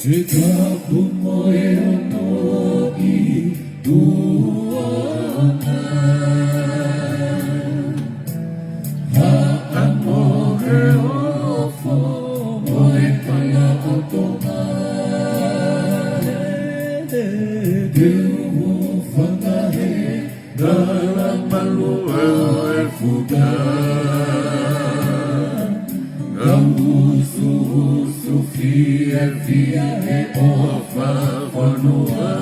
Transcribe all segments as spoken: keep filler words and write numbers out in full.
He tapu mo e ono ʻi tuʻa na. Haʻamo he ofo mo e kala ʻo Tonga. Ke uhu fakahe Kala malu ʻo e fuka. Ngau usu usu fiefia he ʻofa fonua.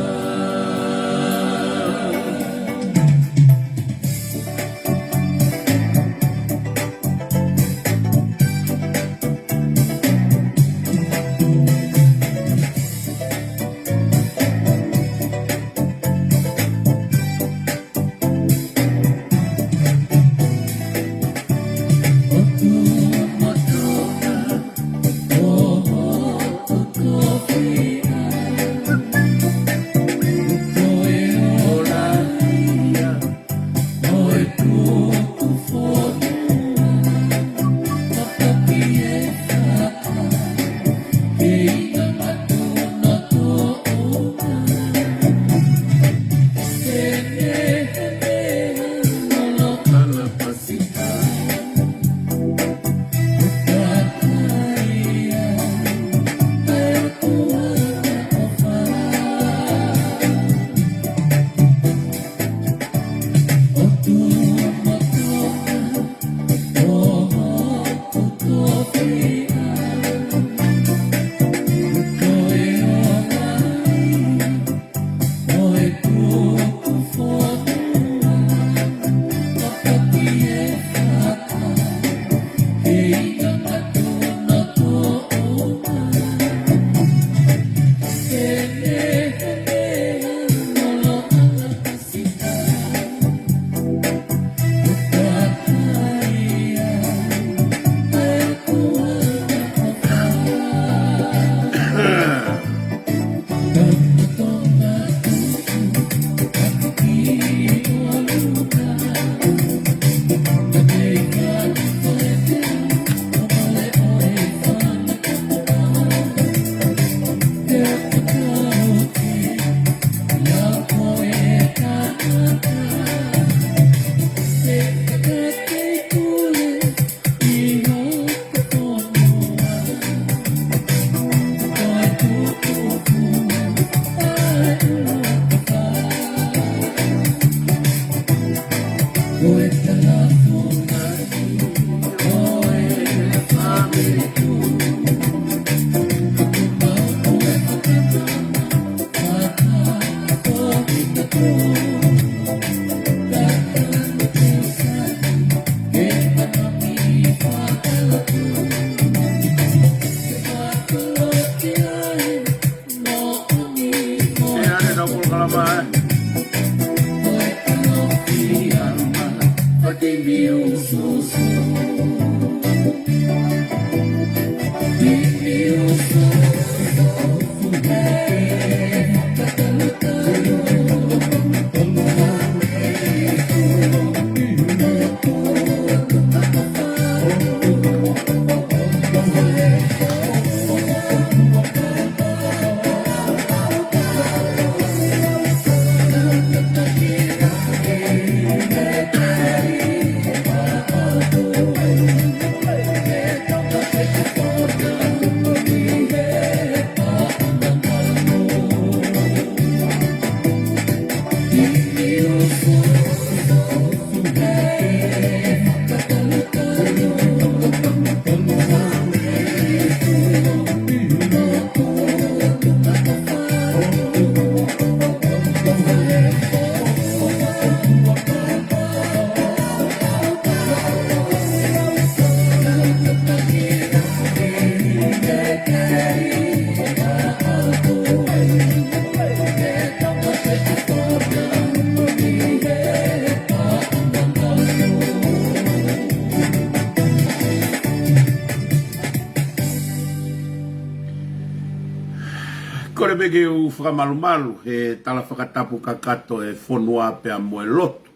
Kole pē ke u fakamalumalu he tala fakatapu kakato e fonua pea mo e lotu,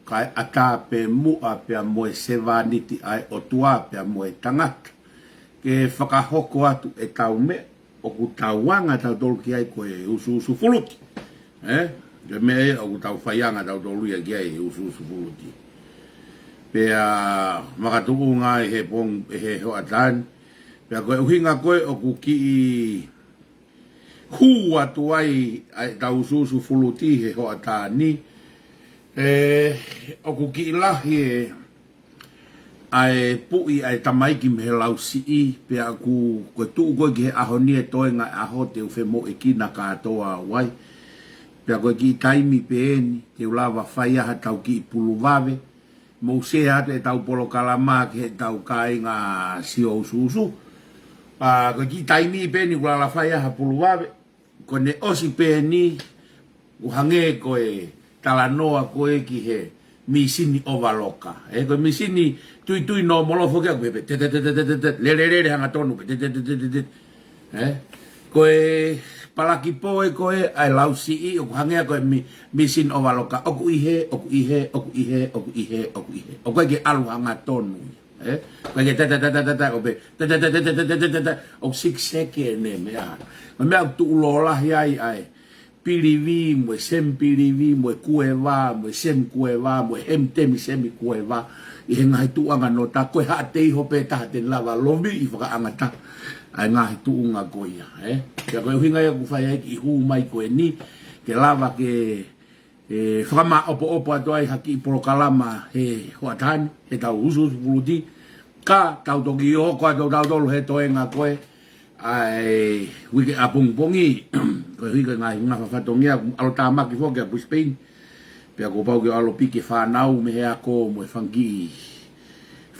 kae ʻatā pē muʻa pea mo e sevāniti ʻa e ʻOtua pea mo e tangata, ke fakahoko atu ʻetau meʻa, ʻoku tau anga tautolu ki ai ko e usuusu fuluti. Ē? Ko e meʻa ia ʻoku tau faianga tautolu ia ki ai, usuusu fuluti. Pea makatuʻunga ʻi he pong-, ʻi he hoʻatā ni. Pea ko e ʻuhinga ko ē ʻoku kiʻi hū atu ai ʻa ʻetau usuusu fuluti he hoʻatā ni. Ē, ʻoku kiʻi lahi e ʻa e puʻi ʻa e tamaiki mei he lausiʻi, pea ʻoku, ko e tuʻu ko ē ki he ʻaho ni e toenga ʻaho te u femoʻuekina kātoa au ai. Pea ko e kiʻi taimi pē eni, te u lava fai ai haʻatau kiʻi pulu vave, mou share atu ʻetau polokalama ki heʻetau kāinga sio usuusu. Pea ko e kiʻi taimi pē eni kuo lava fai ai ha pulu vave, ko ʻene ʻosi pē eni, ʻoku hangē ko e talanoa ko ē ki he mīsini ʻovaloka. Ē, ko e mīsini tuitui nōmolo foki ʻoku pehē pē, te, te, te, lele, lele hangatonu pē, te, te, te. Ē? Ko e palaki pō ē ko ē ʻa e lausiʻi, ʻoku hangē ko e mī-, mīsini ʻovaloka. ʻOku ʻi hē, ʻoku ʻi hē, ʻoku ʻi hē, ʻoku ʻi hē, ʻoku ʻi hē, ʻoku ʻi hē. ʻOku ʻikai ke ʻalu hangatonu. Ē? ʻOku ʻikai ke ta, ta, ta, ʻo pē, ta, ta, ʻo six second ē meʻa. Ko e meʻa ʻoku tuʻu lōlahi ai ʻa e Pilivi mo e Semi Pilivi mo e Kueva mo e Semi Kueva mo e Hemi Temi Semi Kueva ʻi he ngaahi tuʻunga nō tā ko e haʻate iho pē taha te ne lava loviʻi fakaʻangata ʻa e ngaahi tuʻunga ko ia, ē? Pea ko e ʻuhinga ia ʻoku fai ai kiʻi hū mai ko eni, ke lava ke, ē, fakamaʻopoʻopo atu ai ha kiʻi polokalama he hoʻatā ni, heʻetau usuusu fuluti, ka tau toki hoko atu tautolu he toenga ko ē ʻa e uike ʻapongipongi, ko e ʻuhi ko e ngaahi ngafa fatongia, ʻoku ʻalu tāmaki foki ʻa Brisbane. Pea kuo pau ke ʻalu pē ke fānau mei he ako mo e fanga kiʻi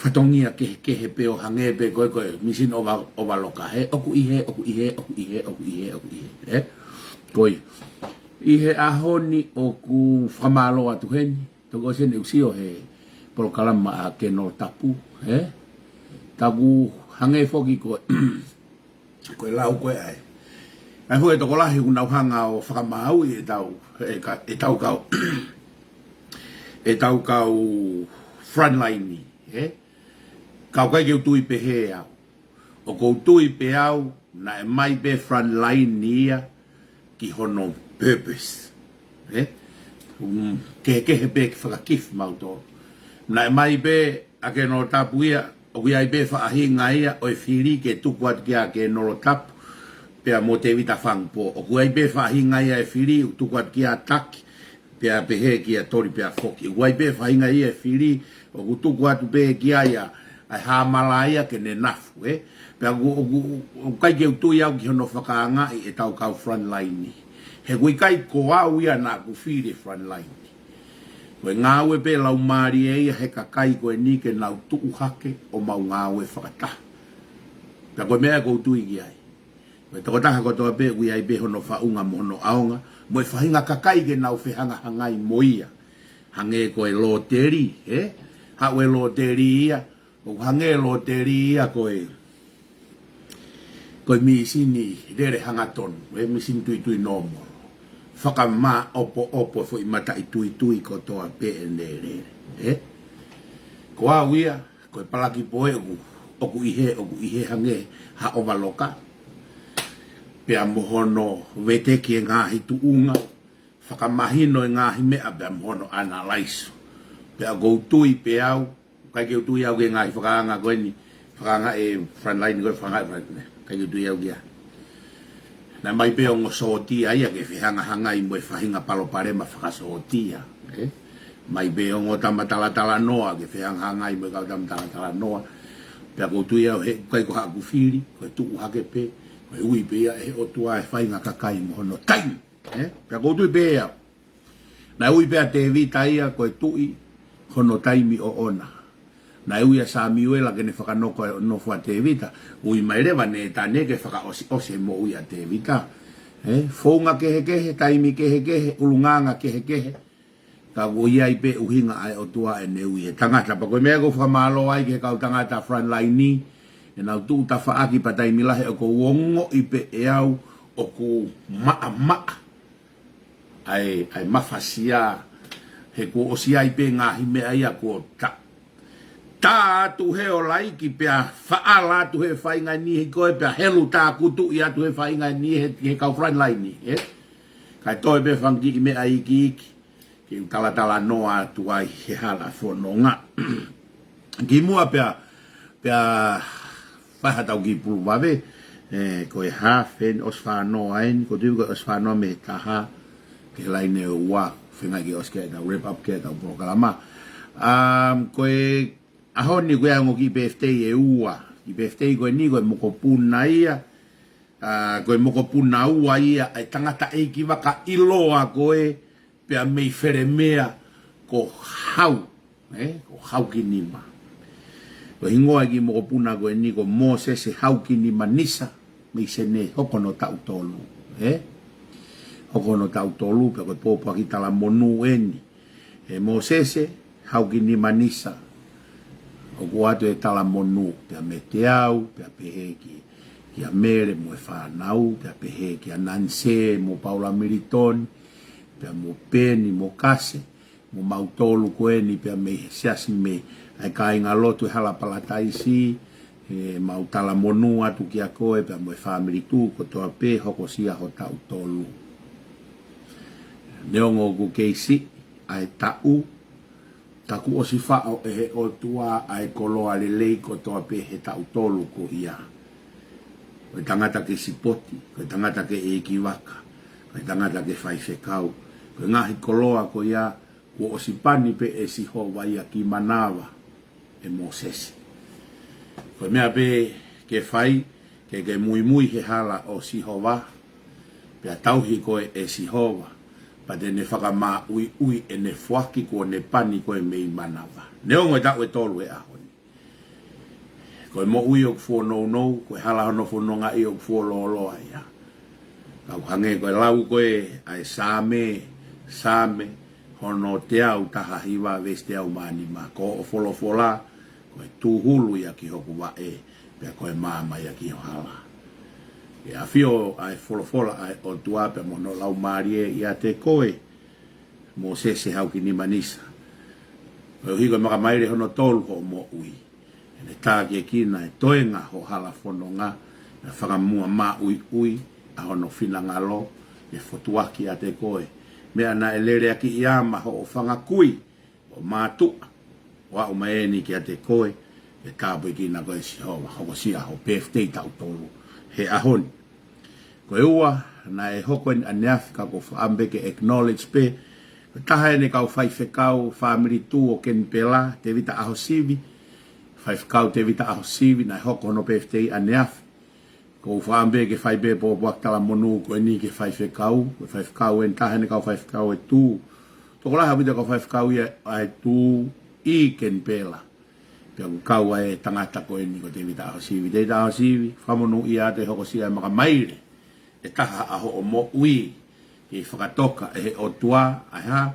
fatongia kehekehe pē ʻo hangē pē ko e, ko e mīsini ʻova-, ʻovaloka. Hē, ʻoku ʻi hē, ʻoku ʻi hē, ʻoku ʻi hē, ʻoku ʻi hē, ʻoku ʻi hē. Ē? Ko ia. ʻI he ʻaho ni ʻoku fakamālō atu heni. Tau ʻosi eni ʻeku sio he polokalama ʻa Kenolo Tapu, ē? Taku hangē foki ko, ko e lau ko ē ʻa e. ʻA e foʻi tokolahi ʻoku nau hanga ʻo fakamaauʻi ʻetau, ʻe ka-, ʻetau kau, ʻetau kau frontline, ē? Ka ʻoku ʻikai ke u tui pehē au. ʻOku ou tui pē au, naʻe mai pē frontline ia ki hono purpose. Ē? Um, kehekehe pē ki he fakakifi mautolu. Naʻe mai pē ʻa Kenolo Tapu ia, ʻoku ʻi ai pē faʻahinga ia ʻo e fili ke tuku atu kia Kenolo Tapu, pea mo Tēvita Fangupō. ʻOku ʻi ai pē faʻahinga ia e fili ʻoku tuku atu kia Taki, pea pehē kia Toli pea foki. ʻOku ʻi ai pē faʻahinga ia e fili, ʻoku tuku atu pē kia ia, ʻa e hāmala ia ke ne nafu, ē? Pea ʻoku, ʻoku, ʻoku ʻikai ke u tui au ki hono fakaangaʻi ʻetau kau frontline ni. He ʻoku ʻikai ko au ia naʻa ku fili e frontline ni. Ko e ngāue pē laumālie ia he kakai ko eni ke nau tuʻu hake ʻo mau ngāue fakataha. Pea ko e meʻa ʻoku ou tui ki ai. Ko e tokotaha kotoa pē, ʻoku ʻi ai pē hono faʻunga mo hono ʻaonga, mo e faʻahinga kakai ke nau fehangahangai mo ia. Hangē ko e lōteli, ē? Haʻu e lōteli ia, ʻoku hangē lōteli ia ko e, ko e mīsini lele hangatonu, ē, mīsini tuitui nōmolo. Fakamaʻopoʻopo foʻi mataʻi tuitui kotoa pē ʻene lele, ē? Ko au ia, ko e palaki pō ē ʻoku, ʻoku ʻi hē, ʻoku ʻi hē hangē ha ʻovaloka. Pea mo hono veteki e ngaahi tuʻunga, fakamahino e ngaahi meʻa pea mo hono analyze. Pea ʻoku ou tui pē au, ʻikai ke u tui au ki he ngaahi fakaanga ko eni, fakaanga e frontline ko e fakaanga e frontline. ʻIkai ke u tui au ki ai. Naʻe mai pē ongo sōtia ia ke fehangahangai mo e faʻahinga palopalema fakasōtia, ē? Mai pē ongo tama talatalanoa ke fehangahangai mo e kau tama talatalanoa. Pea ʻoku ou tui au he ʻikai ko haʻaku fili, ko e tuʻu hake pē, ko e ui pē ia ʻe he ʻOtua e faʻahinga kakai mo hono taimi, ē? Pea ʻoku ou tui pē au. Naʻe ui pē ʻa Tēvita ia ko e tuʻi hono taimi ʻoʻona. Naʻe ui ʻa Samiuela ke ne fakanoko e nofo ʻa Tēvita, ui mai leva ʻe Nētane ke fakaʻosiʻosi e moʻui ʻa Tēvita. Ē, founga kehekehe, taimi kehekehe, ʻulungaanga kehekehe. Ka ʻoku ʻi ai pē ʻuhinga ʻa e ʻOtua ʻene ui e tangata. Pea ko e meʻa ʻoku ou fakamālō ai ki he kau tangata frontline ni, ʻenau tuʻu tafaʻaki pea taimi lahi ʻoku ou ongoʻi pē ʻe au ʻoku maʻamaʻa ʻa e, ʻa e mafasia, he kuo ʻosi ʻi ai pē ngaahi meʻa ia kuo ta-, Tā atu he ʻo laiki pea faʻala atu he faʻahinga niʻihi ko ē pea helu tākutuʻi atu he faʻahinga niʻihi he, he kau front line, ē? Kae toe pē fanga kiʻi meʻa iiki iiki ke u talatalanoa atu ai he hala fononga. Kimuʻa pea, pea fai haʻatau kiʻi pulu vave, ē, ko e haafe eni ʻosi fānoa eni, ko e tui ko e ʻosi fānoa mei he taha ki he laine ʻo ua, feinga ke ʻosi ke tau wrap up ke tau polokalama. Um, ko e ʻaho ni ko e ongo kiʻi birthday ʻe ua. Kiʻi birthday ko eni ko e mokopuna ia, ā, ko e mokopuna ua ia ʻa e tangataʻeiki vaka ʻiloa ko ē pea mei Felemea ko Hau, ē, ko Haukinima. Ko e hingoa e kiʻi mokopuna ko eni ko Mōsese Haukinima Nisa, mei Senē, hoko hono taʻu tolu, ē? Hoko hono taʻu tolu, pea ko e pōpoaki talamonū eni. ʻE Mōsese Haukinima Nisa, ʻoku ʻoatu e talamonū, pea meiate au, pea pehē ki, kia Mele mo e fānau, pea pehē kia Nanisē mo Paula Militoni, pea mo Peni mo Kase, mo mautolu ko eni pea mei he siasi mei ʻa e kāingalotu ʻa e Hala Palataisi, ē, mau talamonū atu kia koe pea mo e fāmili tuʻu kotoa pē, hokosia ho taʻu tolu. Neongo ʻoku kei siʻi ʻa e taʻu, ka kuo ʻosi faʻo ʻe he ʻOtua ʻa e koloa lelei kotoa pē he taʻu tolu ko ia. Ko e tangata ke sipoti, ko e tangata ke ʻeikivaka, ko e tangata ke faifekau, ko e ngaahi koloa ko ia kuo ʻosi pani pē ʻe Sihova ia ki manava ʻe Mōsese. Ko e meʻa pē ke fai, ke ke muimui he hala ʻo Sihova, pea tauhi koe ʻe Sihova, pea te ne fakamāʻuiʻui ʻene foaki kuo ne pani koe mei manava. Neongo e taʻu ʻe tolu he ʻaho ni. Ko e moʻui ʻoku fuonounou, ko e hala hono fonongaʻi ʻoku fuoloa ia. Ka ʻoku hangē ko e lau ko ē ʻa e Saame, Saame hono teau taha hiva veesi teau mā nima, ko hoʻo folofola ko e tūhulu ia ki hoku vaʻe, pea ko e maama ia ki ho hala. ʻE ʻafio ʻa e folofola ʻa e ʻOtua pea mo hono laumālie ʻiate koe, Mōsese Haukinima Nisa. Koeʻuhi ko e makamaile hono tolu hoʻo moʻui. ʻE ne tākiekina e toenga ho hala fononga, naʻe fakamāʻuiʻui ʻa hono finangalo, ʻe fotuaki ʻiate koe. Meʻa naʻe leleakiʻi ʻa ma hoʻo fanga kui ʻo mātuʻa, ʻo aʻu mai eni kiate koe, ʻe tāpuekina koe ʻe Sihova, hokosia ho birthday taʻu tolu he ʻaho ni. Ko e ua, naʻe hoko eni ʻaneafi ka ʻoku ou fakaʻamu pē ke acknowledge pē, ko e taha eni e kau faifekau, fāmili tuʻu ʻo Kenipela, Tevita ʻAhosivi, faifekau Tevita ʻAhosivi, naʻe hoko hono birthday ʻaneafi. ʻOku ou fakaʻamu pē ke fai pē pōpoaki talamonū ko eni ki he faifekau, ko e faifekau eni taha eni e kau faifekau ʻe tū. Tokolahi ʻaupito e kau faifekau ia ʻa e tū ʻi Kenipela. Pea ʻoku kau ai e tangata ko eni ko Tevita ʻAhosivi. Tevita ʻAhosivi, fakamonūʻia atu e hokosia e makamaile ʻe taha ʻa hoʻo moʻui, kei fakatoka ʻe he ʻOtua ʻa e hā,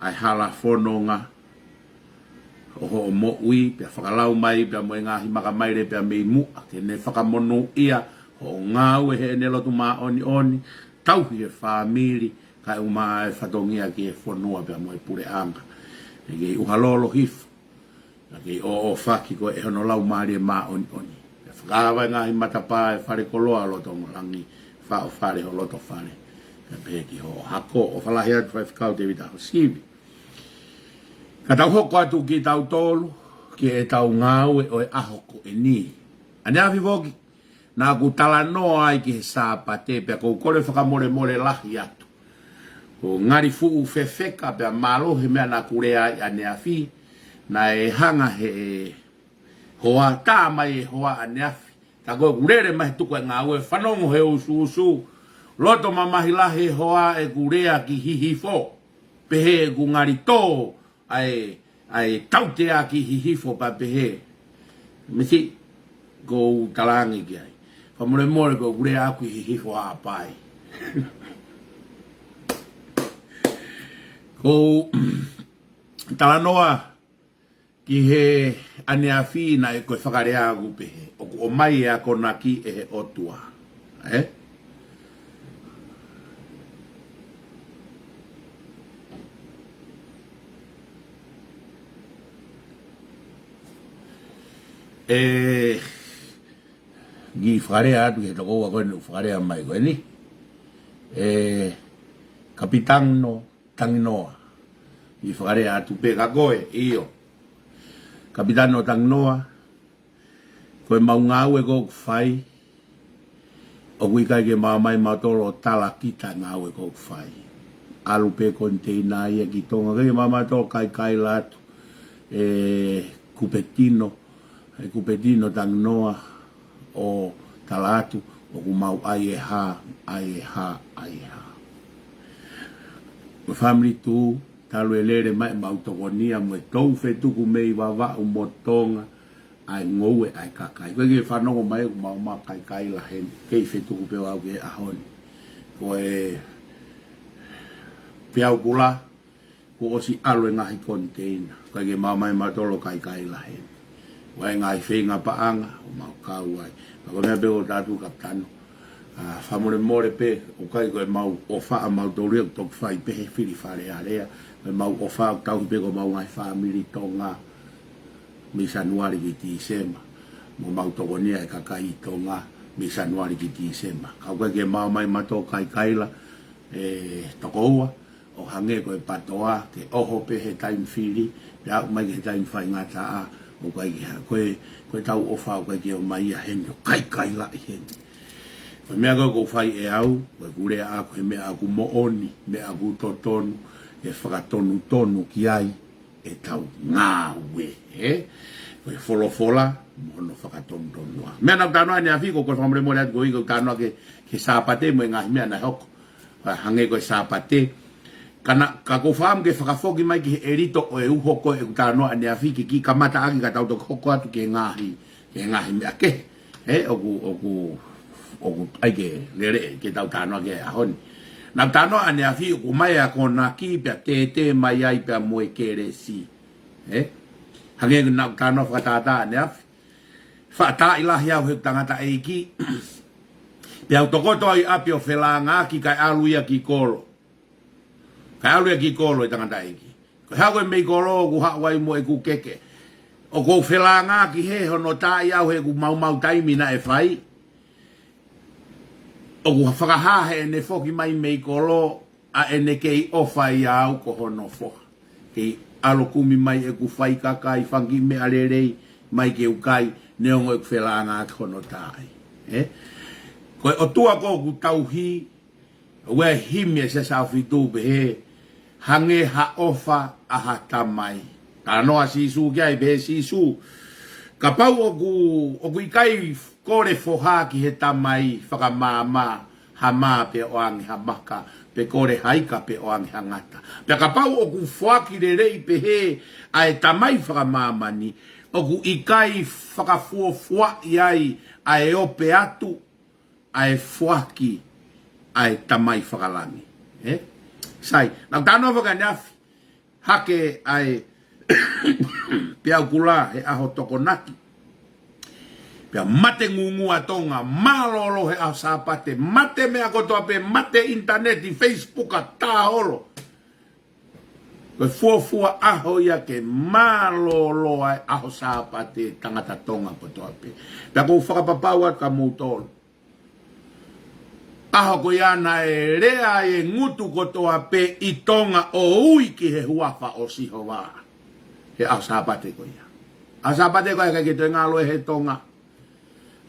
ʻa e hala fononga ʻo hoʻo moʻui, pea fakalau mai pea mo e ngaahi makamaile pea mei muʻa, ke ne fakamonūʻia hoʻo ngāue heʻene lotu māʻoniʻoni, tauhi e fāmili, kae ʻumaʻā e fatongia ki he fonua pea mo e puleʻanga. ʻE kei ʻuha lolo hifo, naʻa ke ʻoʻofaki koe ʻe hono Laumālie Māʻoniʻoni. Pea fakaava e ngaahi matapā e fale koloa ʻo loto langi, faʻo fale ho loto fale. Pea pehē ki hoʻo hako. ʻOfa lahi atu Faifekau Tevita ʻAhosivi. Ka tau hoko atu kitautolu ki heʻetau ngāue ʻo e ʻaho ko eni. ʻAneafi foki, naʻa ku talanoa ai ki he Sāpate, pea ʻoku ou kole fakamolemole lahi atu. Ko e ngali fuʻu fefeka pea mālohi e meʻa naʻa ku lea ai ʻaneafi, naʻe hanga he hoa, tā mai e hoa ʻaneafi. Tā ko ē ʻeku lele mai he tuku e ngāue, fanongo he usuusu, loto mamahi lahi e hoa ʻeku lea ki Hihifo. Pehē ʻeku ngali tō ʻa e, ʻa e tautea ki Hihifo pea pehē. Misi, ʻoku ou talaange ki ai. Fakamolemole ko ʻeku lea ʻaku ʻi Hihifo ʻa Haʻapai. ʻOku ou talanoa ki he ʻaneafi naʻe ko e fakalea ʻaku pehē, ʻoku ʻomai e akonaki ʻe he ʻOtua. Ē? ʻE, kiʻi fakalea atu ki he tokoua ko eni ʻoku fakalea mai ko eni. ʻE, Kapitano Tanginoa. Kiʻi fakalea atu pē ka ko e, ʻio. Kapitano Tanginoa, ko e mau ngāue ko ʻoku fai, ʻoku ʻikai ke maʻu mai mautolu ʻo talakita ngāue ko ʻoku fai. ʻAlu pē koniteina ia ki Tonga, ʻikai ke maʻu mai mautolu ʻo kaikaila atu. ʻE, Kupetino, ʻe Kupetino Tanginoa ʻo tala atu, ʻoku mau ʻai e hā, ʻai e hā, ʻai e hā. Ko e Family Tuʻu, talu e lele mai ʻemau tokonia mo e tou fetuku mei Vavaʻu mo Tonga, ʻa e ngoue ʻa e kakai. ʻIkai ke fanongo mai ʻoku mau maʻu kaikaila heni, kei fetuku pē au ki he ʻaho ni. Ko e Peau Kula, kuo ʻosi ʻalu e ngaahi koniteina. ʻIkai ke maʻu mai mautolu ʻo kaikaila heni. ʻOku ʻi ai e ngaahi feinga paʻanga, ʻoku mau kau ai. Ka ko e meʻa pē ʻoku ou tala atu Kapitano. ʻA, fakamolemole pē, ʻoku ʻikai ko e mau ʻofa ʻamautolu ia, ʻoku toki fai pē he fili Fale Alea. Ko e mau ʻofa ʻoku tauhi pē ko e mau ngaahi fāmili Tonga mei Sānuali ki Tīsema. Mo mau tokonia e kakai Tonga mei Sānuali ki Tīsema. Ka ʻoku ʻikai ke maʻu mai mautolu ʻo kaikaila, ʻe tokoua, ʻo hangē ko e PTOA, ke ʻoho pē he taimi fili, pea aʻu mai ki he taimi faingataʻa, ʻoku ʻikai ke ha-, ko e, ko e tau ʻofa ʻoku ʻikai ke ʻomai ia heni, ʻo kaikaila ʻi heni. Ko e meʻa ko ē ʻoku ou fai ʻe au, ko ʻeku lea ʻaʻaku he meʻa ʻoku moʻoni, meʻa ʻoku totonu, ʻe fakatonutonu ki ai ʻetau ngāue, ē? Ko e folofola, mo hono fakatonutonu. Meʻa naʻa ku talanoa ʻaneafi, ko e fakamolemole atu ko e ʻikai ke u talanoa ki he, ki he Sāpate mo e ngaahi meʻa naʻe hoko. Ka hangē ko e Sāpate. Ka naʻa, ka ʻoku ou fakaʻamu ke fakafoki mai ki he ʻelito ʻo e uho ko ē ʻeku talanoa ʻaneafi ke kiʻi kamata ʻaki ka tau toki hoko atu ki he ngaahi, ki he ngaahi meʻa kehe. Ē, ʻoku, ʻoku, ʻoku ʻai ke lele ke tau talanoa ki he ʻaho ni. Naʻa ku talanoa ʻaneafi ʻoku ʻomai e akonaki pea tētē mai ai pea mo e kelesi. Ē? Hangē naʻa ku talanoa fakatātā ʻaneafi. Faʻa taaʻi lahi au he tangataʻeiki. Pea u tokoto ai ʻapi ʻo felāngaaki kae ʻalu ia ki kolo. Kae ʻalu ia ki kolo e tangataʻeiki. Ko e haʻu ko ē mei kolo ʻoku haʻu ai mo ʻeku keke. ʻOku ou felāngaaki he hono taaʻi au he ʻoku maumau taimi naʻe fai. ʻOku fakahā heʻene foki mai mei kolo ʻa ʻene kei ʻofa ia au ko hono foha. Kei ʻalu ʻo kumi mai ʻeku faikakai, fanga kiʻi meʻa lelei mai ke u kai, neongo ʻeku felāngaaki hono taaʻi. Ē? Ko e ʻOtua ko ē ʻoku tauhi, ʻoku ʻi ai e himi ʻa Siaosi ʻAhofitu pehē, hangē ha ʻofa ʻa ha tamai. Talanoa ʻa Sīsū ki ai, pehē ʻe Sīsū, kapau ʻoku, ʻoku ʻikai kole foha ki he tamai fakamaama ha mā pe ʻoange ha maka, pe kole ha ika pe ʻoange ha ngata. Pea kapau ʻoku foaki lelei pehē ʻa e tamai fakamāmani, ʻoku ʻikai fakafuofuaʻi ai ʻa e ope atu ʻa e foaki ʻa e tamai fakalangi. Ē? Sai, naʻa ku talanoa fakaʻaneafi, hake ʻa e Peau Kula he ʻaho Tokonaki. Pea mate ngūngū ʻa Tonga, mālōlō he ʻaho Sāpate, mate meʻa kotoa pē, mate ʻinitaneti, Facebook, ʻa tāholo. Ko e fuofua ʻaho ia ke mālōlō ai ʻaho Sāpate tangata Tonga kotoa pē. Pea ʻoku ou fakapapau atu kia moutolu, ʻaho ko ia naʻe lea ai e ngutu kotoa pē ʻi Tonga ʻo ui ki he huafa ʻo Sihova. He ʻaho Sāpate ko ia. ʻAho Sāpate ko ia ʻikai ke toe ngalo ia he Tonga.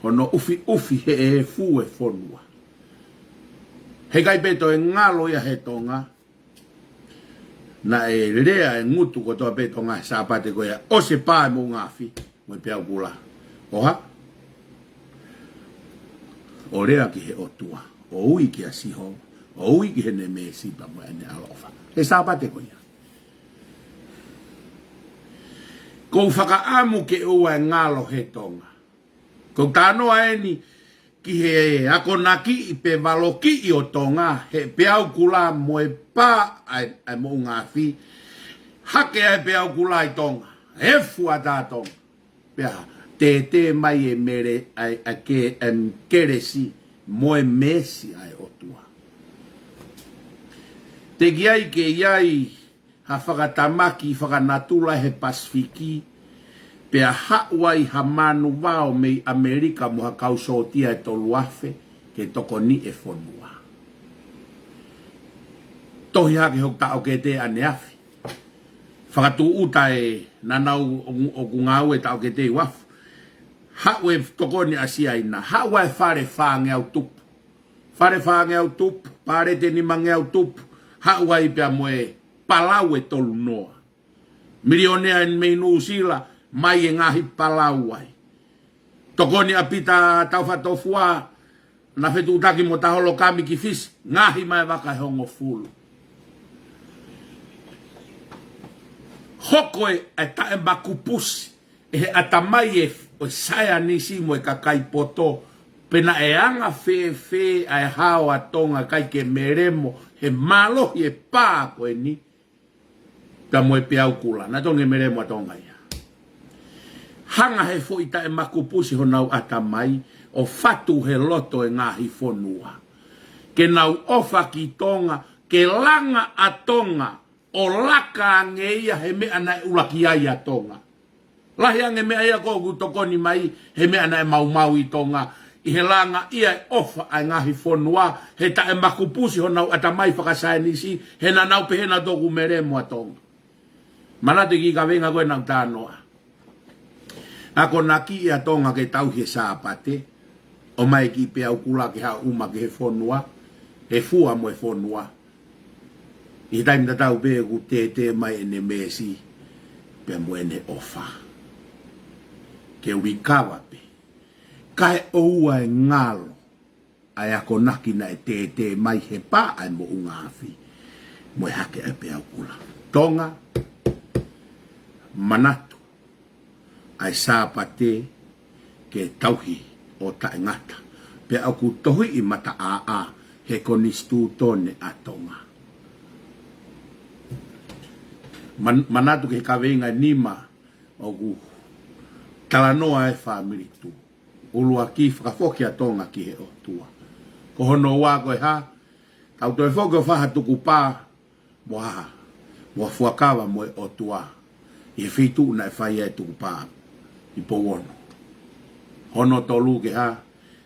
Hono ʻufiʻufi he efu e fonua. Heʻikai pē toe ngalo ia he Tonga. Naʻe lea e ngutu kotoa pē Tonga he Sāpate ko ia, ʻosi e pā e moʻunga afi, mo e Peau Kula. ʻO hā? ʻO lea ki he ʻOtua, ʻo ui kia Sihova, ʻo ui ki heʻene mēsi pea mo ʻene ʻaloʻofa. He Sāpate ko ia. ʻOku ou fakaʻamu ke ʻoua ʻe ngalo he Tonga. ʻOku ou talanoa eni ki he akonakiʻi pe valokiʻi ʻo Tonga, he Peau Kula mo e pā ʻa e, ʻa e moʻunga afi, hake ʻa e Peau Kula ʻi Tonga, efu ʻatā Tonga. Pea tētē mai e mele, ʻa e, ʻa e ke, ʻa e kelesi mo e mēsi ʻa e ʻOtua. Teʻeki ai ke ʻi ai ha fakatamaki fakanatula he Pasifiki, Pea haʻu ai ha manuvao mei ʻAmelika mo ha kau sōtia ʻe tolu afe ke tokoni e fonua. Tohi hake hoku taʻokete ʻaneafi. Fakatūʻuta e naʻa nau ʻoku ngāue taʻokete ʻi uafu. Haʻu e tokoni ʻa Siaina, haʻu ai e fale fāngeau tupu. Fale fāngeau tupu, palete nimangeau tupu, haʻu ai pea mo e palau ʻe tolu noa. Milionea eni mei Nuʻusila, mai e ngaahi palau ai. Tokoni ʻa Pita Taufatofua, naʻe fetuʻutaki mo Taholokami ki Fisi, ngaohi mai e vaka ʻe hongofulu. Hoko e, e taʻemakupusi ʻe he ʻatamai e, ʻo e saienisi mo e kakai poto, pe naʻe anga fēfē ʻa e hao ʻa Tonga kae ʻikai ke melemo he mālohi e pā ko eni, pea mo e peau kula, naʻe tonu ke melemo ʻa Tonga ia. Hanga he foʻi taʻemakupusi honau ʻatamai ʻo fatu he loto e ngaahi fonua ke nau ʻofa ki Tonga, ke langa ʻa Tonga ʻo laka ange ia he meʻa naʻe ʻuluaki ai ʻa Tonga. Lahi ange meʻa ia ko ʻoku tokoni mai he meʻa naʻe maumau ʻi Tonga, ʻi he langa ia e ʻofa ʻa e ngaahi fonua, he taʻemakupusi honau ʻatamai fakasaienisi, he naʻa nau pehē naʻa toku melemo ʻa Tonga. Manatu e kiʻi kaveinga ko ē naʻa ku talanoa. Akonaki ʻa Tonga ke tauhi e Sāpate, ʻomai e kiʻi peau kula ke haʻu ʻo ʻuma ki he fonua, he fua mo e fonua. ʻI he taimi tatau pē ʻoku tētē mai ʻene meesi, pea mo ʻene ʻofa. Ke uikava pē. Kae ʻoua e ngalo ʻa e akonaki naʻe tētē mai he pā ʻa e moʻunga afi mo e hake ʻa e peau kula. Tonga, manatu, ʻa e Sāpate ke tauhi ʻo taʻengata. Pea ʻoku tohiʻi mataʻāʻā he konisitūtone ʻa Tonga. Man-, manatu ki he kaveinga ʻe nima ʻoku talanoa e fāmili Tū. ʻUluaki, fakafoki ʻa Tonga ki he ʻOtua. Ko hono ua ko e hā? Tau toe foki ʻo fai ha tukupā mo ha, mo ha fuakava mo e ʻOtua ʻi he feituʻu naʻe fai ai e tukupā ʻi Pouono. Hono tolu ke hā?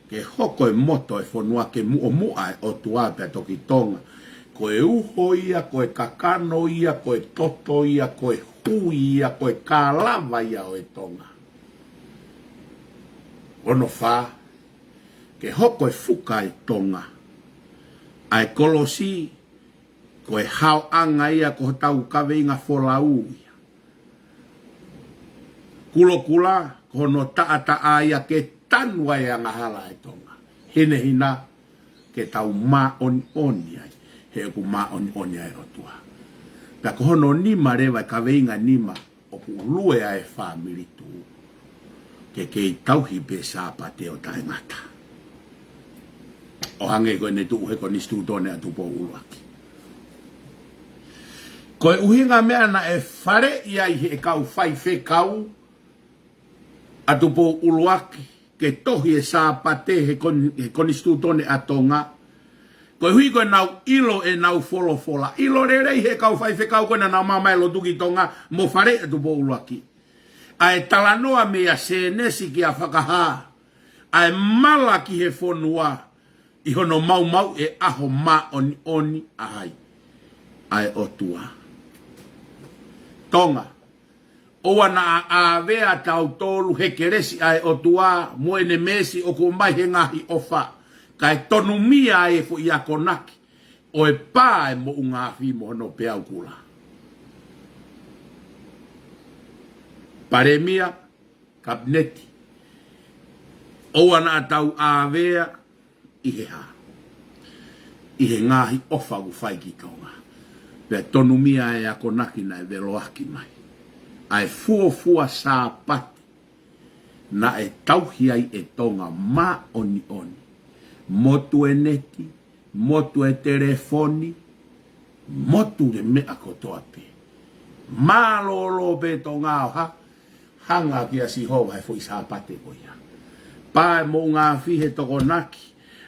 Ke hoko e moto e fonua ke muʻomuʻa e ʻOtua pea toki Tonga. Ko e uho ia, ko e kakano ia, ko e toto ia, ko e hui ia, ko e kalava ia ʻo e Tonga. Hono fā, ke hoko e fuka ʻi Tonga. ʻA e kolosi, ko e haoʻanga ia ko hotau kaveinga folau ia. Kulokula, ko hono taʻataʻa ia ke tanu ai e angahala ʻa e Tonga. Hinehina, ke tau māʻoniʻoni ai, he ʻoku māʻoniʻoni ai e ʻOtua. Pea ko hono nima leva e kaveinga nima, ʻoku lue ai e fāmili Tū ke kei tauhi pē Sāpate ʻo taʻengata. ʻO hangē ko ʻene tuʻu he konisitūtone ʻa Tupou ʻUluaki. Ko e ʻuhinga meʻa naʻe faleʻi ai he kau faifekau ʻa Tupou ʻUluaki ke tohi e Sāpate he kon-, he konisitūtone ʻa Tonga. Koeʻuhi ko ʻenau ʻilo ʻenau folofola. ʻIlo lelei he kau faifekau ko ē naʻa nau ō mai ʻo lotu ki Tonga mo faleʻi ʻa Tupou ʻUluaki. ʻA e talanoa mei a Sēnesi ki a Fakahā. ʻA e mala ki he fonua ʻi hono maumauʻi e ʻaho māʻoniʻoni ʻa hai? ʻA e ʻOtua. Tonga. ʻOua naʻa ʻāvea tautolu he kelesi ʻa e ʻOtua mo ʻene meesi ʻoku ʻomai he ngaahi ʻofa, kae tonumia ai e foʻi akonaki ʻo e pā ʻa e moʻunga afi mo hono peau kula. Palēmia, Kapineti, ʻoua naʻa tau ʻāvea ʻi he hā? ʻI he ngaahi ʻofa ʻoku fai ki Tonga. Pea tonumia e akonaki naʻe veloʻaki mai. ʻA e fuofua Sāpate naʻe tauhi ai e Tonga māʻoniʻoni. Motu e neti, motu e telefoni, motu e meʻa kotoa pē. Mālōlō pē Tonga ʻo hā? Hanga kia Sihova he foʻi Sāpate ko ia. Pā e moʻunga afi he Tokonaki.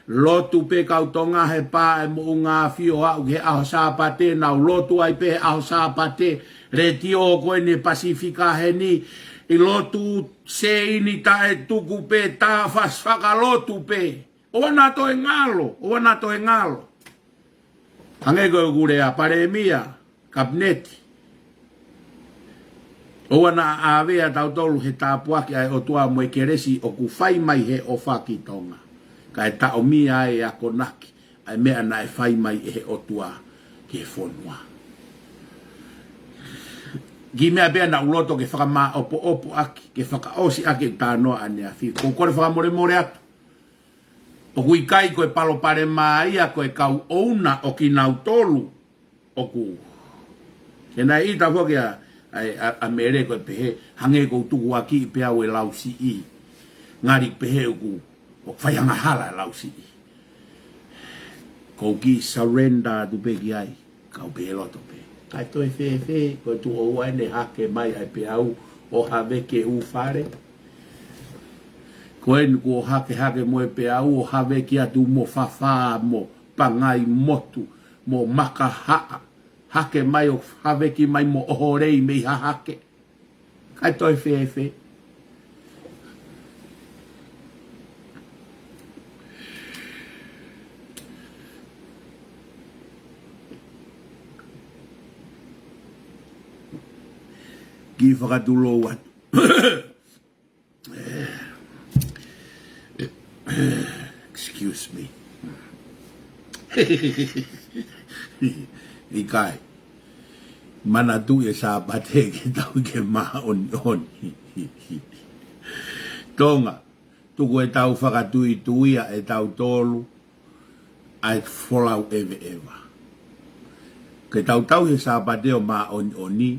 Lotu pē kau Tonga he pā e moʻunga afi ʻo aʻu ki he ʻaho Sāpate, nau lotu ai pē he ʻaho Sāpate. Letiō ko eni Pasifika heni, ʻi lotu, seini taʻetuku pē, tā fasi fakalotu pē. ʻOua naʻa toe ngalo, ʻoua naʻa toe ngalo. Hangē ko ʻeku lea, Palēmia, Kapineti. ʻOua naʻa ʻave ʻa tautolu he tāpuaki ʻa e ʻOtua mo e kelesi ʻoku fai mai he ʻofa ki Tonga. Kae taʻomia e akonaki ʻa e meʻa naʻe fai mai ʻe he ʻOtua ki he fonua. Kiʻi meʻa pē naʻa ku loto ke fakamāʻopoʻopo ʻaki, ke fakaʻosi ʻaki ʻeku talanoa ʻaneafi. ʻOku ou kole fakamolemole atu. ʻOku ʻikai ko e palopalema ia ko e kau ʻouna ʻo kinautolu ʻoku. He naʻe ʻita foki ʻa, ʻa, ʻa, ʻa Mele ko e pehē, hangē ʻoku ou tukuakiʻi pē au ʻe Lausiʻi. Ngali pehē ʻoku, ʻoku fai angahala ʻa Lausiʻi. ʻOku ou kiʻi surrender atu pē ki ai, kau pē loto pē. Kae toe fēfē, ko e tuʻo ua ʻene hake mai ʻa e peau ʻo haveki e ʻū fale. Ko eni kuo hake hake mo e peau ʻo haveki atu mo Fafā, mo Pangaimotu, mo Makahaʻa. Hake mai ʻo haveki mai mo ʻOholei mei Hahake. Kae toe fēfē. Kiʻi fakatulou atu. Excuse me. ʻIkai. Manatuʻi e Sāpate ke tau ke māʻoniʻoni. Tonga, tuku ʻetau fakatuʻituʻia ʻe tautolu ʻa e folau ʻeveʻeva. Ke tau tauhi e Sāpate ʻo māʻoniʻoni,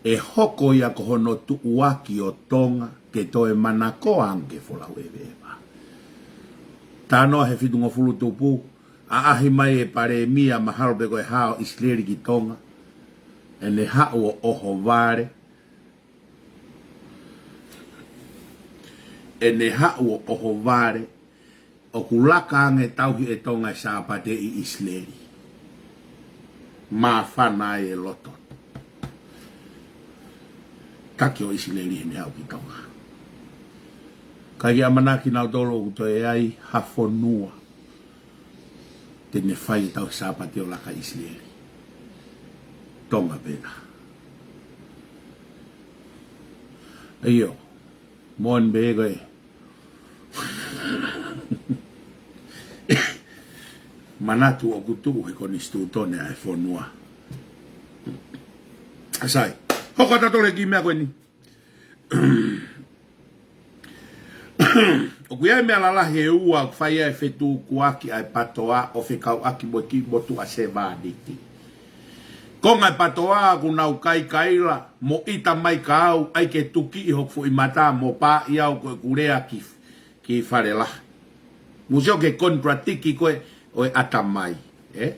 ʻe hoko ia ko hono tuʻuaki ʻo Tonga ke toe manakoa ange ke folau ʻeveʻeva. Talanoa he fitungofulu tupu, ʻaʻahi mai e Palēmia mahalo pē ko e hā ʻo ʻIsileli ki Tonga, ʻene haʻu ʻo ʻohovale, ʻene haʻu ʻo ʻohovale, ʻoku laka ange tauhi ʻe Tonga e Sāpate ʻi ʻIsileli. Māfana ai e loto. Taki ʻo ʻIsileli heʻene haʻu ki Tonga. Ka ʻi ʻamanaki nautolu ʻoku toe ʻi ai ha fonua te ne fai e tauhi Sāpate ʻo laka ʻi ʻIsileli. Tonga pē taha. ʻIo, moʻoni pē ko e manatu ʻoku tuʻu he konisitūtone ʻa e fonua. Sai, hoko atu ʻa e kiʻi meʻa ko eni. ʻOku ʻi ai e meʻa lalahi ʻe ua ʻoku fai ai e fetukuaki ʻa e PTOA ʻo fekauʻaki mo e kiʻi motuʻa sevāniti. Konga e PTOA ʻoku nau kaikaila mo ʻita mai kia au, ʻai ke tukiʻi hoku foʻi mata mo pāʻi au ko ʻeku lea ki, ki Fale Lahi. Mou sio ki he contradict ko ē ʻo e ʻatamai, ē?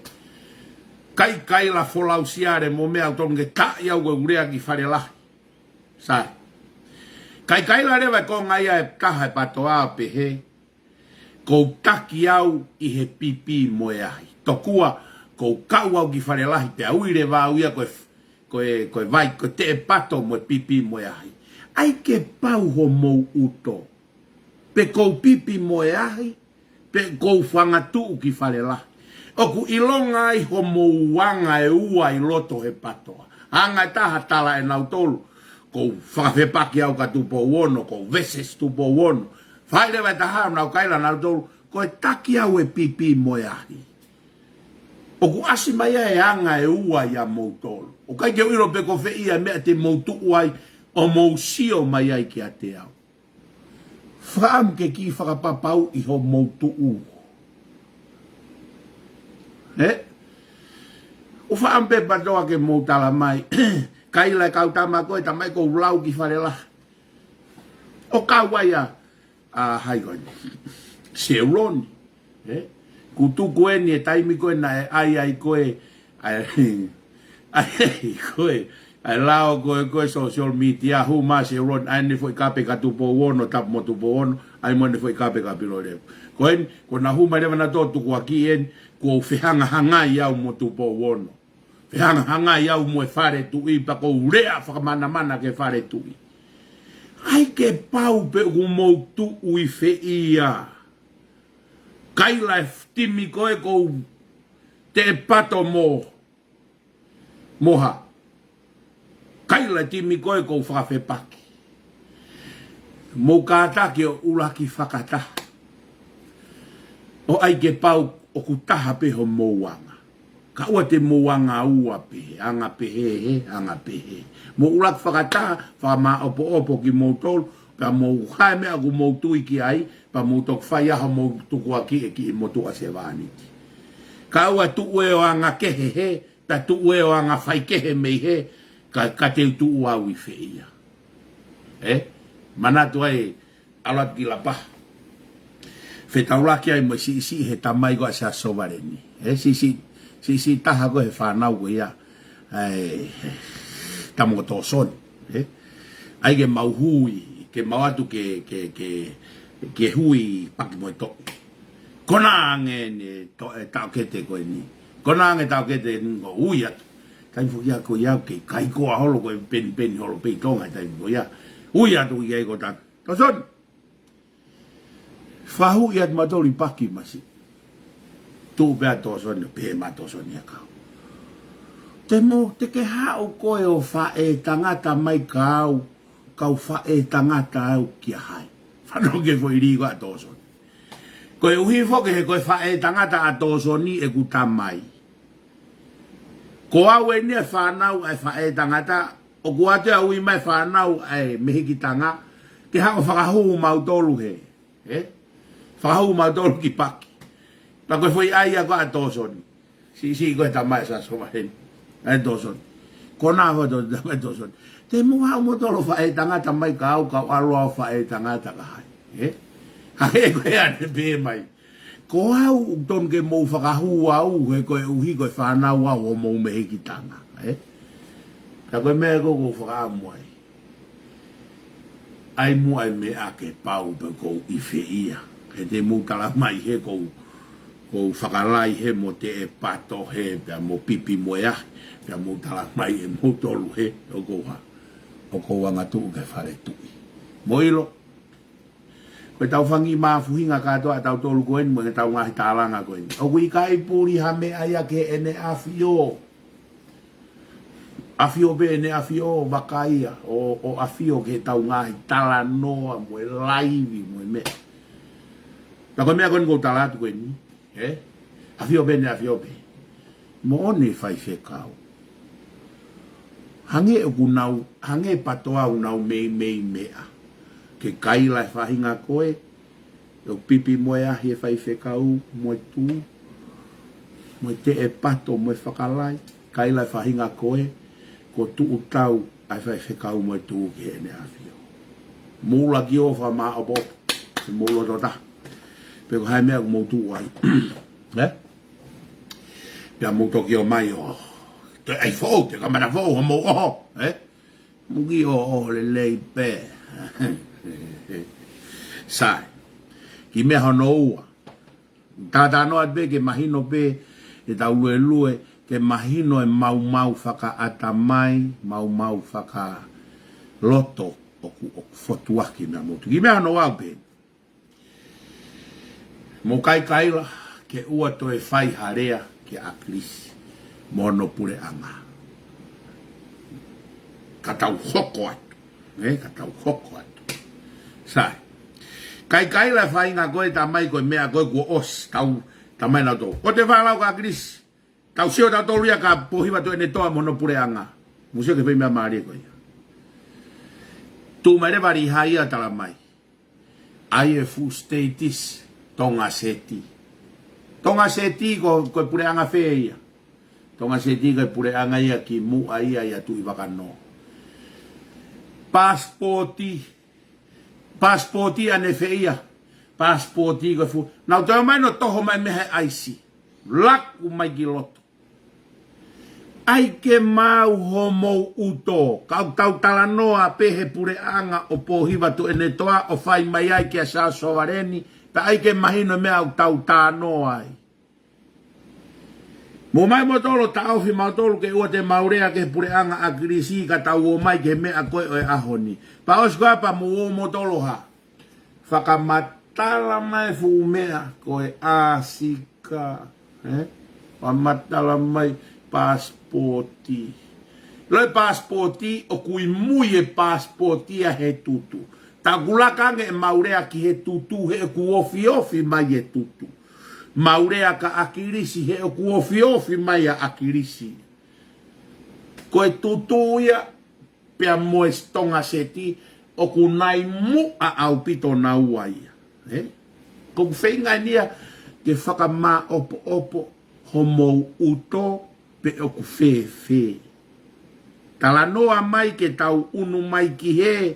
Kaikaila folau siale mo meʻa ʻoku tonu ke taʻi au ko ʻeku lea ki Fale Lahi. Sai. Kaikaila leva e konga ia ʻe taha e PTOA ʻo pehē, ʻoku ou taki au ʻi he pipi mo e ahi. Tokua ʻoku ou kau au ki Fale Lahi pea ui leva au ia ko e, ko e, ko e vai, ko e teʻepato mo e pipi mo e ahi. ʻAi ke pau homou ʻuto. Pe ʻoku ou pipi mo e ahi, pe ʻoku ou fangatuʻu ki Fale Lahi. ʻOku ʻilonga ai homou anga ʻe ua ʻi loto he PTOA. Anga ʻe taha tala ʻe nautolu, ʻoku ou fakafepaki au kia Tupou Ono, ʻoku ou versus Tupou Ono. Fai leva e taha ʻo nau kaila nautolu, ko e taki au e pipi mo e ahi. ʻOku ʻasi mai ai e anga ʻe ua ʻia moutolu. ʻOku ʻikai ke u ʻilo pe ko fē ia e meʻa te mou tuʻu ai ʻo mou sio mai ai kiate au. Fakaʻamu ke kiʻi fakapapauʻi homou tuʻu. Ē? ʻOku fakaʻamu pē PTOA ke mou tala mai. Kaila e kau tama ko ē, tala mai ʻoku ou lau ki Fale Lahi. ʻO kau ai ʻa, ʻa hai ko eni. Seuloni. Ē? Kuo tuku eni e taimi ko ē naʻe ʻai ai ko ē, ʻa e, ʻa e, ko ē, ʻa e lao ko ē, ko ē social media, hū mai Seuloni, ʻai ʻene foʻi kape kia Tupou Ono, tapu mo Tupou Ono, ʻai mo ʻene foʻi kape kia Pilolevu. Ko eni, kuo na hū mai leva nautolu ʻo tukuakiʻi eni, kuo u fehangahangai au mo Tupou Ono. Fehangahangai au mo e Fale Tuʻi pea ʻoku ou lea fakamanamana ki he Fale Tuʻi. ʻAi ke pau pē ʻoku mou tuʻu ʻi fē ia. Kaila e timi ko ē ʻoku ou teʻepato mo, mo hā. Kaila e timi ko ē ʻoku ou fakafepaki. Mou kātaki ʻo ʻuluaki fakataha. ʻO ʻai ke pau ʻoku taha pē homou anga. Kae ʻoua te mou anga ua pē, anga pehē, he, anga pehē. Mou ʻuluaki fakataha, fakamāʻopoʻopo kimoutolu, pea mou hā e meʻa ʻoku mou tui ki ai, pea mou toki fai ʻa hoʻomou tukuakiʻi e kiʻi motuʻa sevāniti. Kae ʻoua tuʻu ē ʻo anga kehe, he, pea tuʻu ē ʻo anga faikehe mei hē, ka, ka te u tuʻu au ʻi fē ia. Ē? Manatu ai, ʻalu atu ki Lapaha. Fetaulaki ai mo e siʻisiʻi he tamai ko ē ʻa Siaosi Sovaleni. Ē, siʻisiʻi, siʻisiʻi taha ko ē he fānau ko ia. ʻAi, tama ko Tōsoni. Ē? ʻAi ke mau hui, ke mau ʻatu ke, ke, ke, ke hui paki mo e toʻu. Konā ange eni to-, e taʻokete ko eni. Konā ange taʻokete eni ʻo ui atu. Taimi foki ia ko ia ke kai koa holo ko e penipeni holo pē ʻi Tonga he taimi ko ia. Ui atu ki ai ko Tōsoni. Fakahuʻi atu mautolu ʻi paki masi. Tuʻu pē ʻa Tōsoni, pehē mai ʻa Tōsoni ʻa kau. Te mou, te ke haʻu koe ʻo faʻētangata mai kiate au, kau faʻētangata au kia hai. Fanongo ki he foʻi lī ko ē ʻa Tōsoni. Koeʻuhi foki he ko e faʻētangata ʻa Tōsoni ʻeku tamai. Ko au eni e fānau ʻa e faʻētangata, ʻoku ʻoatu ʻa e ui mai fānau ʻa e mehikitanga, ke haʻu fakahū mautolu he, ē? Fakahū mautolu ki paki. Pea ko e foʻi ʻai ia ko ē ʻa Tōsoni. Siʻisiʻi ko ē tamai ʻa Siaosi Sovaleni. ʻAi Tōsoni. Konā foki Tō-, tamai Tōsoni. Te mou haʻu moutolu ʻo faʻētangata mai kiate au, kau ʻalu au ʻo faʻētangata kia hai. Ē? Hangē ko e ʻai ʻene pehē mai. Ko au ʻoku totonu ke mou fakahū au, he koeʻuhi ko e fānau au ʻo homou mehikitanga, ē? Ka ko e meʻa ko ē ʻoku ou fakaʻamu ai. ʻAi muʻa e meʻa ke pau pē ʻoku ou ʻi fē ia. He te mou tala mai he ʻoku ou, ʻoku ou fakalai he mo teʻepato he, pea mo pipi mo e ahi, pea mou tala mai ʻe moutolu he, ʻoku ou hā. ʻOku ou angatuʻu ki he fale tuʻi. Mou ʻilo, ko e tau fanga mafuhinga kātoa ʻa tautolu ko eni, mo e tau ngaahi tālanga ko eni. ʻOku ʻikai puli ha meʻa ia ki heʻene ʻafio. ʻAfio pē ʻene ʻafio, vaka ia, ʻo, ʻo ʻafio ki he tau ngaahi talanoa, mo e laivi, mo e meʻa. Pea ko e meʻa ko eni ʻoku ou tala atu ko eni. Ē? ʻAfio pē ʻene ʻafio pē. Moʻoni faifekau. Hangē ʻoku nau, hangē patoa ʻoku nau meimei meʻa. Ke kaila e faʻahinga ko ē, ʻo pipi mo e ahi e faifekau, mo e tū, mo e teʻepato, mo e fakalai, kaila e faʻahinga ko ē, ko e tuʻu tau ʻa e faifekau mo e tū ki heʻene ʻafio. Mou ʻuluaki ō fakamāʻopoʻopo, he mou loto taha. Pe ko hai meʻa ʻoku mou tuʻu ai. Ē? Pea mou toki ō mai ʻo toe ʻai foʻou, toe kamata foʻou, hoʻomou ʻoho, ē? Mou kiʻi ʻoho lelei pē. Sai. Kiʻi meʻa hono ua. Tātānoa pē ke mahino pē, ʻe tau luelue, ke mahino e maumau fakaʻatamai, maumau fakaloto, ʻoku, ʻoku fotuaki meʻa motu. Kiʻi meʻa hono ua pē. Mou kaikaila, ke ʻoua toe fai ha lea kia ʻAkilisi mo hono puleʻanga. Ka tau hoko atu. Ē, ka tau hoko atu. Sai. Kaikaila e faʻahinga ko ē tamai ko e meʻa ko ē kuo ʻosi. Tau, tamai nautolu. Ko e te falau kia ʻAkilisi. Tau sio tautolu ia kia Pōhiva Tuʻiʻonetoa mo hono puleʻanga. Mou sio ki he foʻi meʻa mālie ko ia. Tuʻu mai leva Lihai ia tala mai. ʻAi e fuʻu status, Tonga Seti. Tonga Seti ko, ko e puleʻanga fē ia. Tonga Seti ko e puleʻanga ia kimuʻa ia ʻia Tuʻivakanoa. Pasipoti, pasipoti ʻanefē ia. Pasipoti ko e fuʻu. Nau toe mai ʻo toho mai mei he ʻaisi. Laku mai ki loto. ʻAi ke maʻu homou ʻuto, ka ʻoku tau talanoa pē he puleʻanga ʻo Pōhiva Tuʻiʻonetoa ʻo fai mai ai kia Siaosi Sovaleni, pea ʻai ke mahino meʻa ʻoku tau talanoa ai. Mou ō mai moutolu ʻo taʻofi mautolu ke ʻoua te mau lea ki he puleʻanga ʻAkilisi ka tau ō mai ki he meʻa ko ē ʻo e ʻaho ni. Pea ʻosi ko ia pea mou ō moutolu ʻo hā? Fakamatala mai e fuʻu meʻa ko e ʻāsika, ē? Fakamatala mai paasipooti. ʻIlo e paasipooti ʻoku ʻi mui e paasipooti ia he tutu. Takulaka ange ʻemau lea ki he tutu he ʻoku ofiofi mai e tutu. Mau lea kia ʻAkilisi he ʻoku ofiofi mai ʻa ʻAkilisi. Ko e tutu ia pea mo e Tonga Seti ʻoku nai muʻa ʻaupito naua ia. Ē? Ko ʻeku feinga eni ia ke fakamāʻopoʻopo homou ʻuto pe ʻoku fēfē. Talanoa mai ke tau ʻunu mai ki he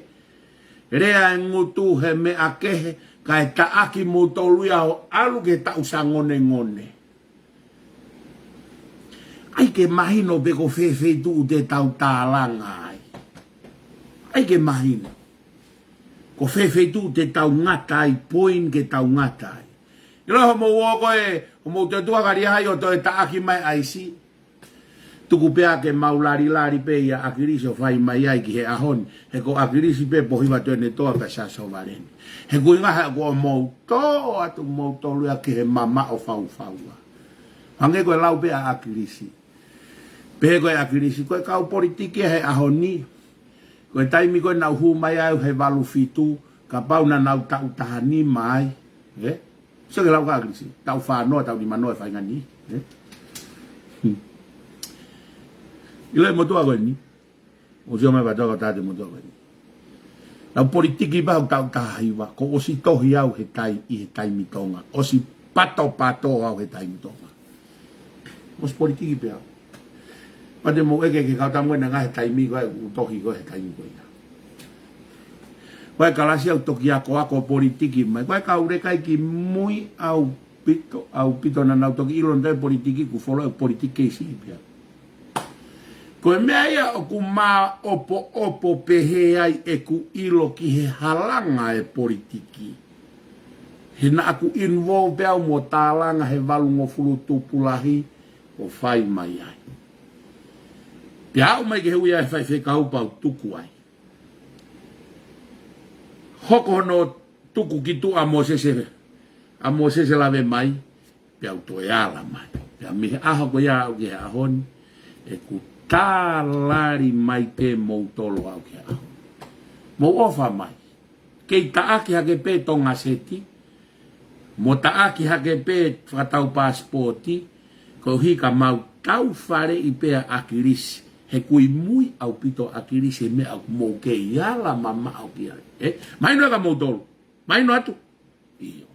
lea e ngutu he meʻa kehe, kae taʻaki moutolu ia ʻo ʻalu ki he taʻu sangonengone. ʻAi ke mahino pe ko fē feituʻu te tau tālanga ai. ʻAi ke mahino. Ko fē feituʻu te tau ngata ai, point ke tau ngata ai. ʻIlo homou ō ko ē, homou tuʻa kali ai ʻo toe taʻaki mai ʻa ʻIsi. Tuku pē ke mau lali lali pē ia ʻAkilisi ʻo fai mai ai ki he ʻaho ni. He ko ʻAkilisi pē Pohiva Tuʻiʻonetoa pea Siaosi Sovaleni. He ʻoku ʻuhinga he ʻoku mou tō atu moutolu ia ki he mamaʻo faufaua. Hangē ko e lau pē ʻa ʻAkilisi. Pehē ko ē ʻa ʻAkilisi, ko e kau politiki he ʻaho ni. Ko e taimi ko ē naʻa ku hū mai ai au he valu fitu, kapau naʻa nau taʻu taha nima ai. Ē? Sio ki he lau ʻa ʻAkilisi, taʻu fā noa, taʻu nima noa e faʻahinga ni. Ē? Hmm. ʻIlo e motuʻa ko eni. ʻOsi ō mai pea toka tate motuʻa ko eni. Naʻa ku politiki pē au taʻu taha hiva, kuo ʻosi tohi au he tai, ʻi he taimi Tonga. ʻOsi patopato au he taimi Tonga. ʻOsi politiki pē au. Pea te mou ʻeke ki he kau tamu ena ngaahi taimi ko ē, ʻoku tohi ko ē he taimi ko ia. Ko e kalasi au toki akoako politiki mai. Ko e kau leka ʻi mui ʻaupito, ʻaupito naʻa nau toki ʻilo naʻe politiki, ʻoku fuoloa ʻeku politiki kei siʻi pē au. Ko e meʻa ia ʻoku māʻopoʻopo pehē ai ʻeku ʻilo ki he halanga e politiki. He naʻa ku involve pē au mo tālanga he valungofulu tupulahi ʻo fai mai ai. Pea aʻu mai ki he ui ʻa e faifekau pea u tuku ai. Hoko hono tuku ki tuʻa ʻa Mōsese, ʻa Mōsese Lavemai, pea u toe ala mai. Pea mei he ʻaho ko ia aʻu ki he ʻaho ni, ʻeku tā lali mai pē moutolu aʻu ki he ʻaho ni. Mou ʻofa mai. Kei taʻaki hake pē Tonga Seti, mo taʻaki hake pē fakatau paasipooti, koeʻuhi ka mau tau faleʻi pē ʻa ʻAkilisi, he ʻoku ʻi mui ʻaupito ʻa ʻAkilisi he meʻa ʻoku mou kei ala mamaʻo ki ai. Ē? Mahino ka moutolu. Mahino atu. ʻIo.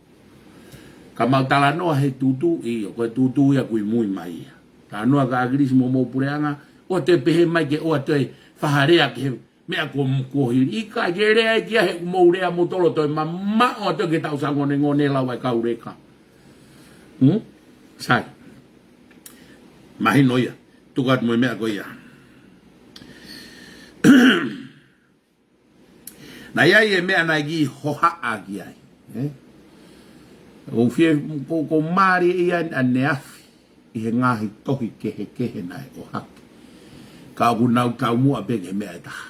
Ka mau talanoa he tutu, ʻio, ko e tutu ia ʻoku ʻi mui mai ia. Talanoa kia ʻAkilisi mo homou puleʻanga, ʻoua te pehē mai ke ʻoua toe fakalea ki he meʻa ko, ko hili. ʻIkai ke lea ki ai he ʻoku mou lea moutolu ʻo toe mamaʻo atu ki he taʻu sangonengone lau ʻa e kau leka. Hmm? Sai. Mahino ia. Tuku atu mo e meʻa ko ia. Naʻe ʻi ai e meʻa naʻe kiʻi hohaʻa ki ai. Ē? ʻOku fie, ʻoku, ʻoku mālie ia ʻaneafi ʻi he ngaahi tohi kehekehe naʻe ʻohake. Ka ʻoku nau taumuʻa pē ki he meʻa ʻe taha.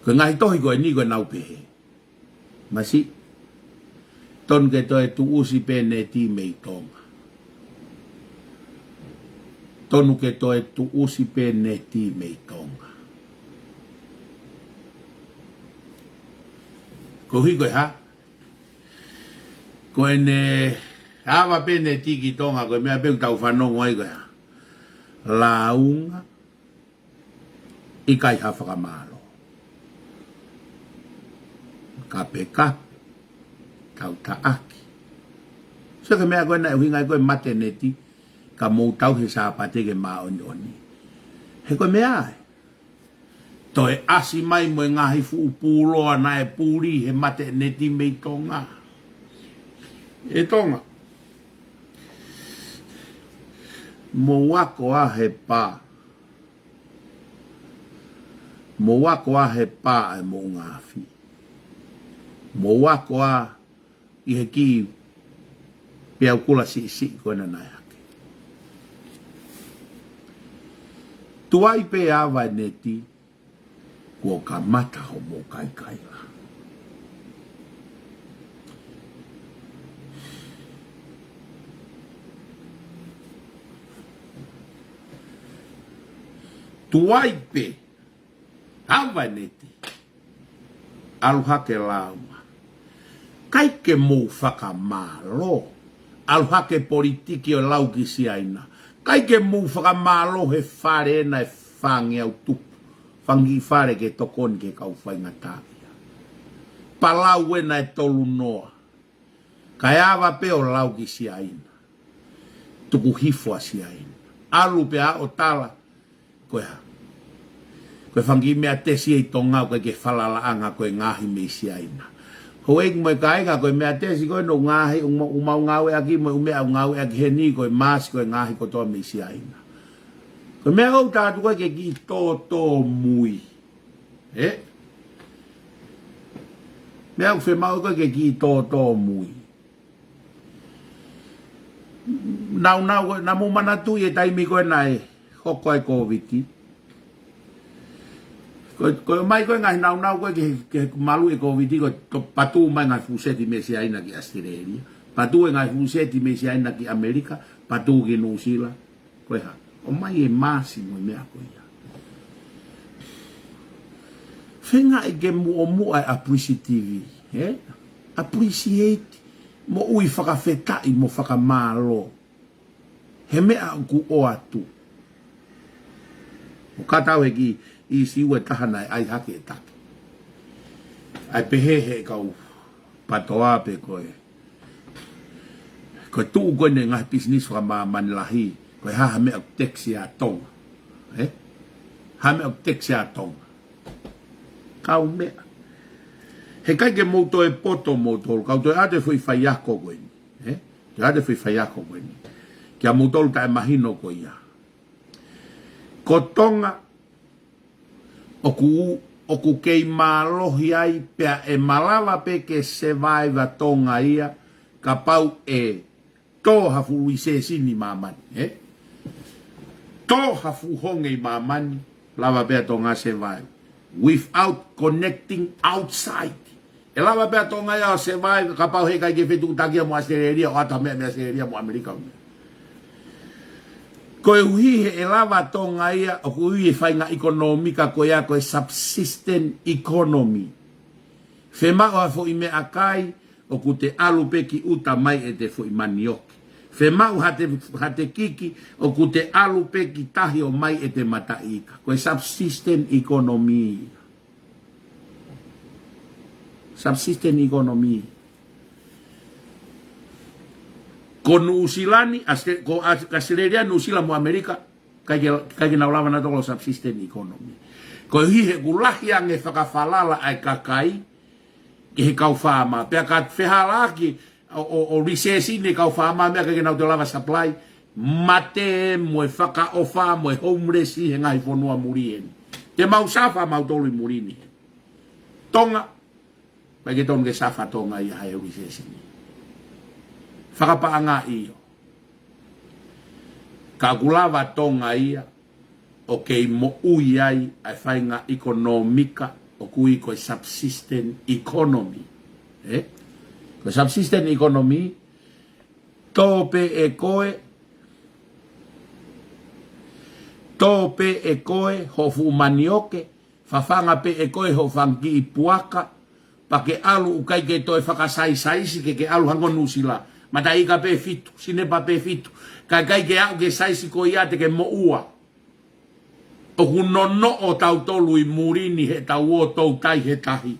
Ko e ngaahi tohi ko eni ko ʻenau pehē. Masiʻi, tonu ke toe tuʻusi pē neti mei Tonga. Tonu ke toe tuʻusi pē neti mei Tonga. Koeʻuhi ko e hā? Ko ʻene ava pē neti ki Tonga, ko e meʻa pē ʻoku tau fanongo ai ko e hā? Lāunga, ʻikai ha fakamālō. Kapekape, tautaʻaki. Sio ki he meʻa ko ē naʻe ʻuhinga ai ko e mateneti, ka mou tauhi e Sāpate ke māʻoniʻoni. He ko e meʻa ē. Toe ʻasi mai mo e ngaahi fuʻu puloa naʻe puli he mateneti mei Tonga. ʻE Tonga. Mou ako ā he pā. Mou ako ā he pā ʻa e moʻunga afi. Mou ako ā ʻi he kiʻi peau kula siʻisiʻi ko ena naʻe hake. Tuai pē ʻa Vaineti, kuo kamata hoʻomou kaikaila. Tuai pē ʻa Vaineti, ʻalu hake lāunga. ʻIkai ke mou fakamālō. ʻAlu hake politiki ʻo lau ki Siaina. ʻIkai ke mou fakamālō he fale ʻena ʻe fāngeau tupu. Fanga kiʻi fale ke tokoni ki he kau faingataʻaʻia. Palau ʻena ʻe tolu noa. Kae ava pē ʻo lau ki Siaina. Tuku hifo ʻa Siaina. ʻAlu pē ʻo tala. Ko e hā? Ko e fanga kiʻi meʻa tesi ʻi Tonga ʻoku ʻikai ke falalaʻanga ko e ngaahi mei Siaina. Houʻeiki mo e kāinga, ko e meʻa tesi ko ē ʻoku ngaahi, ʻoku mau, ʻoku mau ngāueʻaki mo e ʻū meʻa ʻoku ngāueʻaki heni, ko e mask ko e ngaahi kotoa mei Siaina. Ko e meʻa ʻoku tau atu ko ē ke kiʻi tōtōmui. Ē? Meʻa ʻoku fiemaʻu ko ē ke kiʻi tōtōmui. Naunau ko ē, naʻa mou manatuʻi e taimi ko ē naʻe hoko ai Kōviti. Ko, ko e ʻomai ko ē ngaahi naunau ko ē ke, ke malu e Kōviti ko e to-, patū mai ngaahi fuʻu seti mei Siaina ki ʻAositelēlia. Patū e ngaahi fuʻu seti mei Siaina ki ʻAmelika. Patū ki Nuʻusila. Ko e hā? ʻOmai e mask mo e meʻa ko ia. Feinga ke muʻomuʻa e appreciative, ē? Appreciate, moʻui fakafetaʻi mo fakamālō. He meʻa ʻoku ʻoatu. ʻOku tatau he kiʻi ʻīsiu ʻe taha naʻe ʻai hake e taki. ʻAi pehē he kau PTOA pe ko e, ko e tuʻu ko ē ʻene ngaahi pisinisi fakamāmani lahi, ko e hā ha meʻa ʻoku tekisi ʻa Tonga. Ē? Hā ha meʻa ʻoku tekisi ʻa Tonga. Kaumeʻa. He ʻikai ke mou toe poto moutolu, kau toe ʻoatu e foʻi faiako ko eni. Ē? Toe ʻoatu e foʻi faiako ko eni. Kia moutolu taʻemahino ko ia. Ko Tonga, ʻoku, ʻoku kei mālohi ai pea ʻe malava pē ke survive ʻa Tonga ia, kapau ʻe tō ha fuʻu recession ʻi māmani, ē? Tō ha fuʻu honge ʻi māmani, lava pē ʻa Tonga survive. Without connecting outside. ʻE lava pē ʻa Tonga ia ʻo survive, kapau he ʻikai ke fetuʻutaki ia mo ʻAositelēlia, ʻo ʻoatu ha meʻa mei ʻAositelēlia mo ʻAmelika. Koeʻuhi he ʻe lava ʻa Tonga ia, ʻoku ui e faʻahinga ʻekonōmika ko ia ko e subsistence economy. Fiemaʻu ha foʻi meʻakai, ʻoku te ʻalu pē ki ʻuta mai ʻete foʻi manioke. Fiemaʻu ha te, ha te kiki, ʻoku te ʻalu pē ki tahi ʻo mai ʻete mataʻi ika. Ko e subsistence economy. Subsistence economy. Ko Nuʻusila ni, ʻAosite-, ko ʻAos-, ʻAositelēlia, Nuʻusila mo ʻAmelika, ʻikai ke, ʻikai ke nau lava nautolu ʻo subsistence economy. Koeʻuhi he ʻoku lahi ange fakafalala ʻa e kakai ki he kau fāma. Pea ka fehālaaki ʻo, ʻo, ʻo recession e kau fāma, meʻa ʻikai ke nau toe lava supply, mate mo e fakaʻofa mo e homeless ʻi he ngaahi fonua muli eni. Te mau suffer mautolu ʻi muli ni. Tonga, ʻikai ke tonu ke suffer Tonga ia he recession. Fakapaʻanga ʻio. Ka ʻoku lava Tonga ia ʻo kei moʻui ai ʻa e faʻahinga ʻekonōmika ʻoku ui ko e subsistence economy. Ē? Ko e subsistence economy, tō pē ʻe koe, tō pē ʻe koe hoʻo fuʻu manioke, fafanga pē ʻe koe hoʻo fanga kiʻi puaka, pea ke ʻalu ʻoku ʻikai ke toe fakasaisaisi ke ke ʻalu hangē ko Nuʻusila. Mataʻi ika pē fitu, sinepa pē fitu. Ka ʻikai ke aʻu ki he saisi ko ia te ke moʻua. ʻOku nonoʻo tautolu ʻi muli ni heʻetau ō toutai he tahi.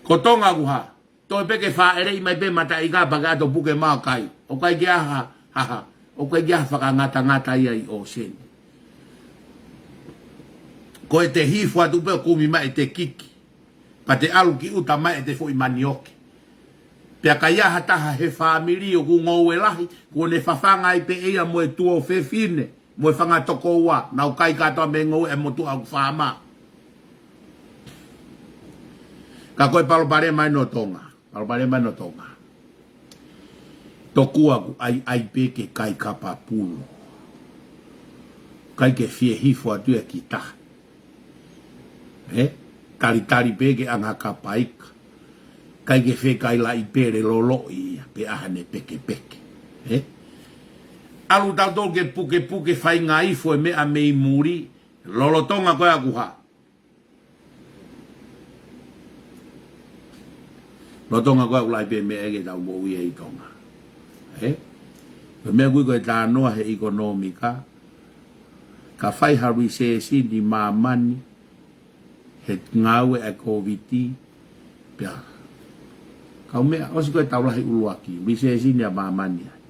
Ko Tonga ʻoku hā? Toe pē ke fāʻeleʻi mai pē mataʻi ika pea ke ʻalu ʻo puke mai ʻo kai. ʻOku ʻikai ke ʻi ai ha, ha, ha. ʻOku ʻikai ke ʻi ai ha fakangatangata ia ʻi ʻōseni. Ko ʻete hifo atu pē ʻo kumi mai ʻete kiki. Pea te ʻalu ki ʻuta mai ʻete foʻi manioke. Pea ka ʻi ai ha taha he fāmili ʻoku ngoue lahi, kuo ne fafanga ai pē ʻe ia mo e tuofefine, mo e fanga tokoua, nau kai kātoa mei he ngoue ʻa e motuʻa ʻoku fāma. Ka ko e palopalema ʻeni ʻo Tonga. Palopalema ʻeni ʻo Tonga. Tokua ʻoku ʻai, ʻai pē ke kai kapa pulo. ʻIkai ke fie hifo atu ia ki tahi. Ē? Talitali pē ke anga kapaika. ʻIkai ke fekailaʻi pele loloʻi ia, pe ʻaha ne pekepeke. Ē? ʻAlu tautolu ke pukepuke fainga ifo e meʻa mei muli, lolotonga ko ē ʻoku hā. Lolotonga ko ē ʻoku lahi pē meʻa ke tau moʻui ai ʻi Tonga. Ē? Ko e meʻa ʻoku ui ko e talanoa he ʻekonōmika, ka fai ha recession ʻi māmani, he ngāue ʻa e Kōviti, pea. Kau meʻa, ʻosi ko e tau lahi ʻuluaki, recession ʻa māmani ai.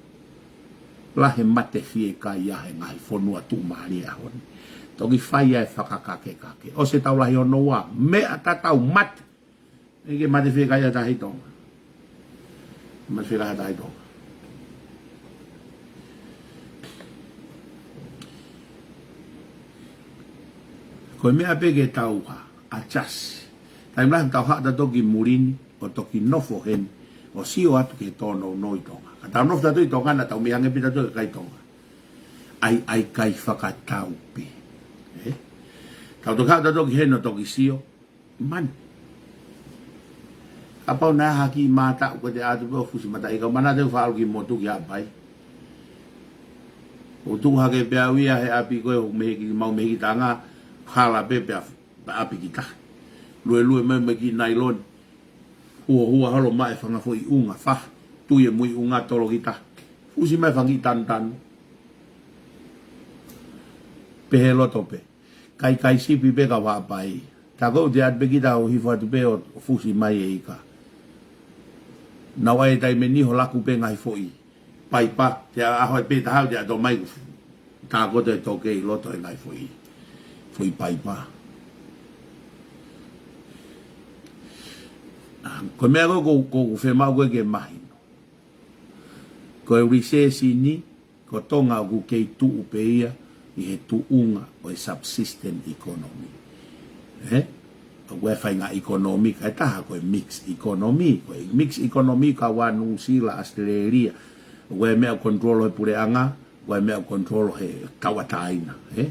Lahi e mate fiekaia he ngaahi fonua tuʻumālie ʻaho ni. Toki fai ai e fakakakekake. ʻOsi e tau lahi hono ua, meʻa tatau mate. ʻIkai ke mate fiekaia tahi Tonga. Mate fiekaia tahi Tonga. Ko e meʻa pē ke tau ha, adjust. Taimi lahi tau haʻu tautolu ki muli ni, ʻo toki nofo heni, ʻo sio atu ki he tōnounou ʻi Tonga. Ka tau nofo tautolu ʻi Tonga, naʻa tau meʻa ange pē tautolu ki he kakai Tonga. ʻAi, ʻai kai fakatau pē. Ē? Tau toki haʻu tautolu ki heni ʻo toki sio, mani. Kapau naʻe ʻi ai ha kiʻi mātaʻu ko ē te ʻatu pē ʻo fusi mataʻi, ka mana te u faʻa ʻalu ki motu ki Haʻapai. ʻO tuʻu hake pē au ia he ʻapi ko ē ʻo meheki, mau mehekitanga, hala pē pea, pea ʻapi ki tahi. Luelue mai mo e kiʻi nailoni. Huahua holo mai e fanga foʻi ʻunga, faha, tui e muiʻunga tolo ki tahi. Fusi mai e fanga kiʻi tanutanu. Pehē loto pē. Kai kai sipi pē ka u Haʻapai. Tā ko ē te ʻatu pē kita ʻo hifo atu pē ʻo fusi mai e ika. Naʻa ku ʻai e taimi ni ʻo laku pē ngaahi foʻi paipa, te ʻaho ʻe pē taha te ʻatu mai ku fu. Tā ko ē te toke ʻi loto e ngaahi foʻi, foʻi paipa. Ko e meʻa ko ē ʻoku, ʻoku, ʻoku fiemaʻu ko ē ke mahino. Ko e recession ni, ko Tonga ʻoku kei tuʻu pē ia ʻi he tuʻunga ʻo e subsistence economy. Ē? ʻOku ʻi ai e faʻahinga economy, kae taha ko e mixed economy, ko e mixed economy kau ai Nuʻusila, Australia. ʻOku ʻi ai e meʻa control he puleʻanga, ʻoku ʻi ai e meʻa control he tauʻatāina, ē?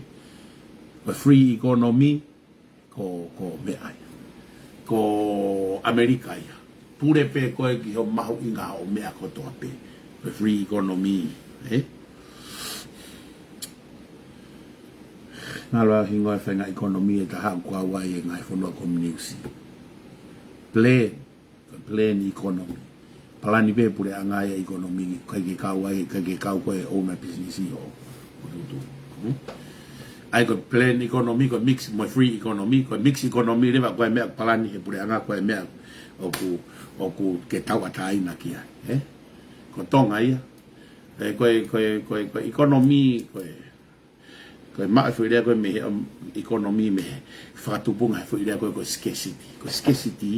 Ko e free economy, ko, ko meʻa ia. Ko ʻAmelika ia. Pule pē koe ki hoʻo mahuʻinga ʻo e meʻa kotoa pē. Ko e free economy, ē? Ngalo au hingoa e faʻahinga economy ʻe taha ʻoku kau ai e ngaahi fonua kominiusi. Plan, ko e plan economy. Palani pē puleʻanga ia economy, ʻikai ke kau ai, ʻikai ke kau ko e owner business ʻi hoʻo, hoʻo tutu. Hmm? ʻAi ko e plan economy, ko e mix mo e free economy, ko e mix economy leva ko e meʻa palani he puleʻanga ko e meʻa ʻoku, ʻoku ke tauʻatāina ki ai, ē? Ko Tonga ia. Ē, ko e, ko e, ko e, ko e economy, ko e, ko e maʻu e foʻi lea ko ē mei he, um, economy mei he fakatupunga he foʻi lea ko ē ko e scarcity. Ko e scarcity,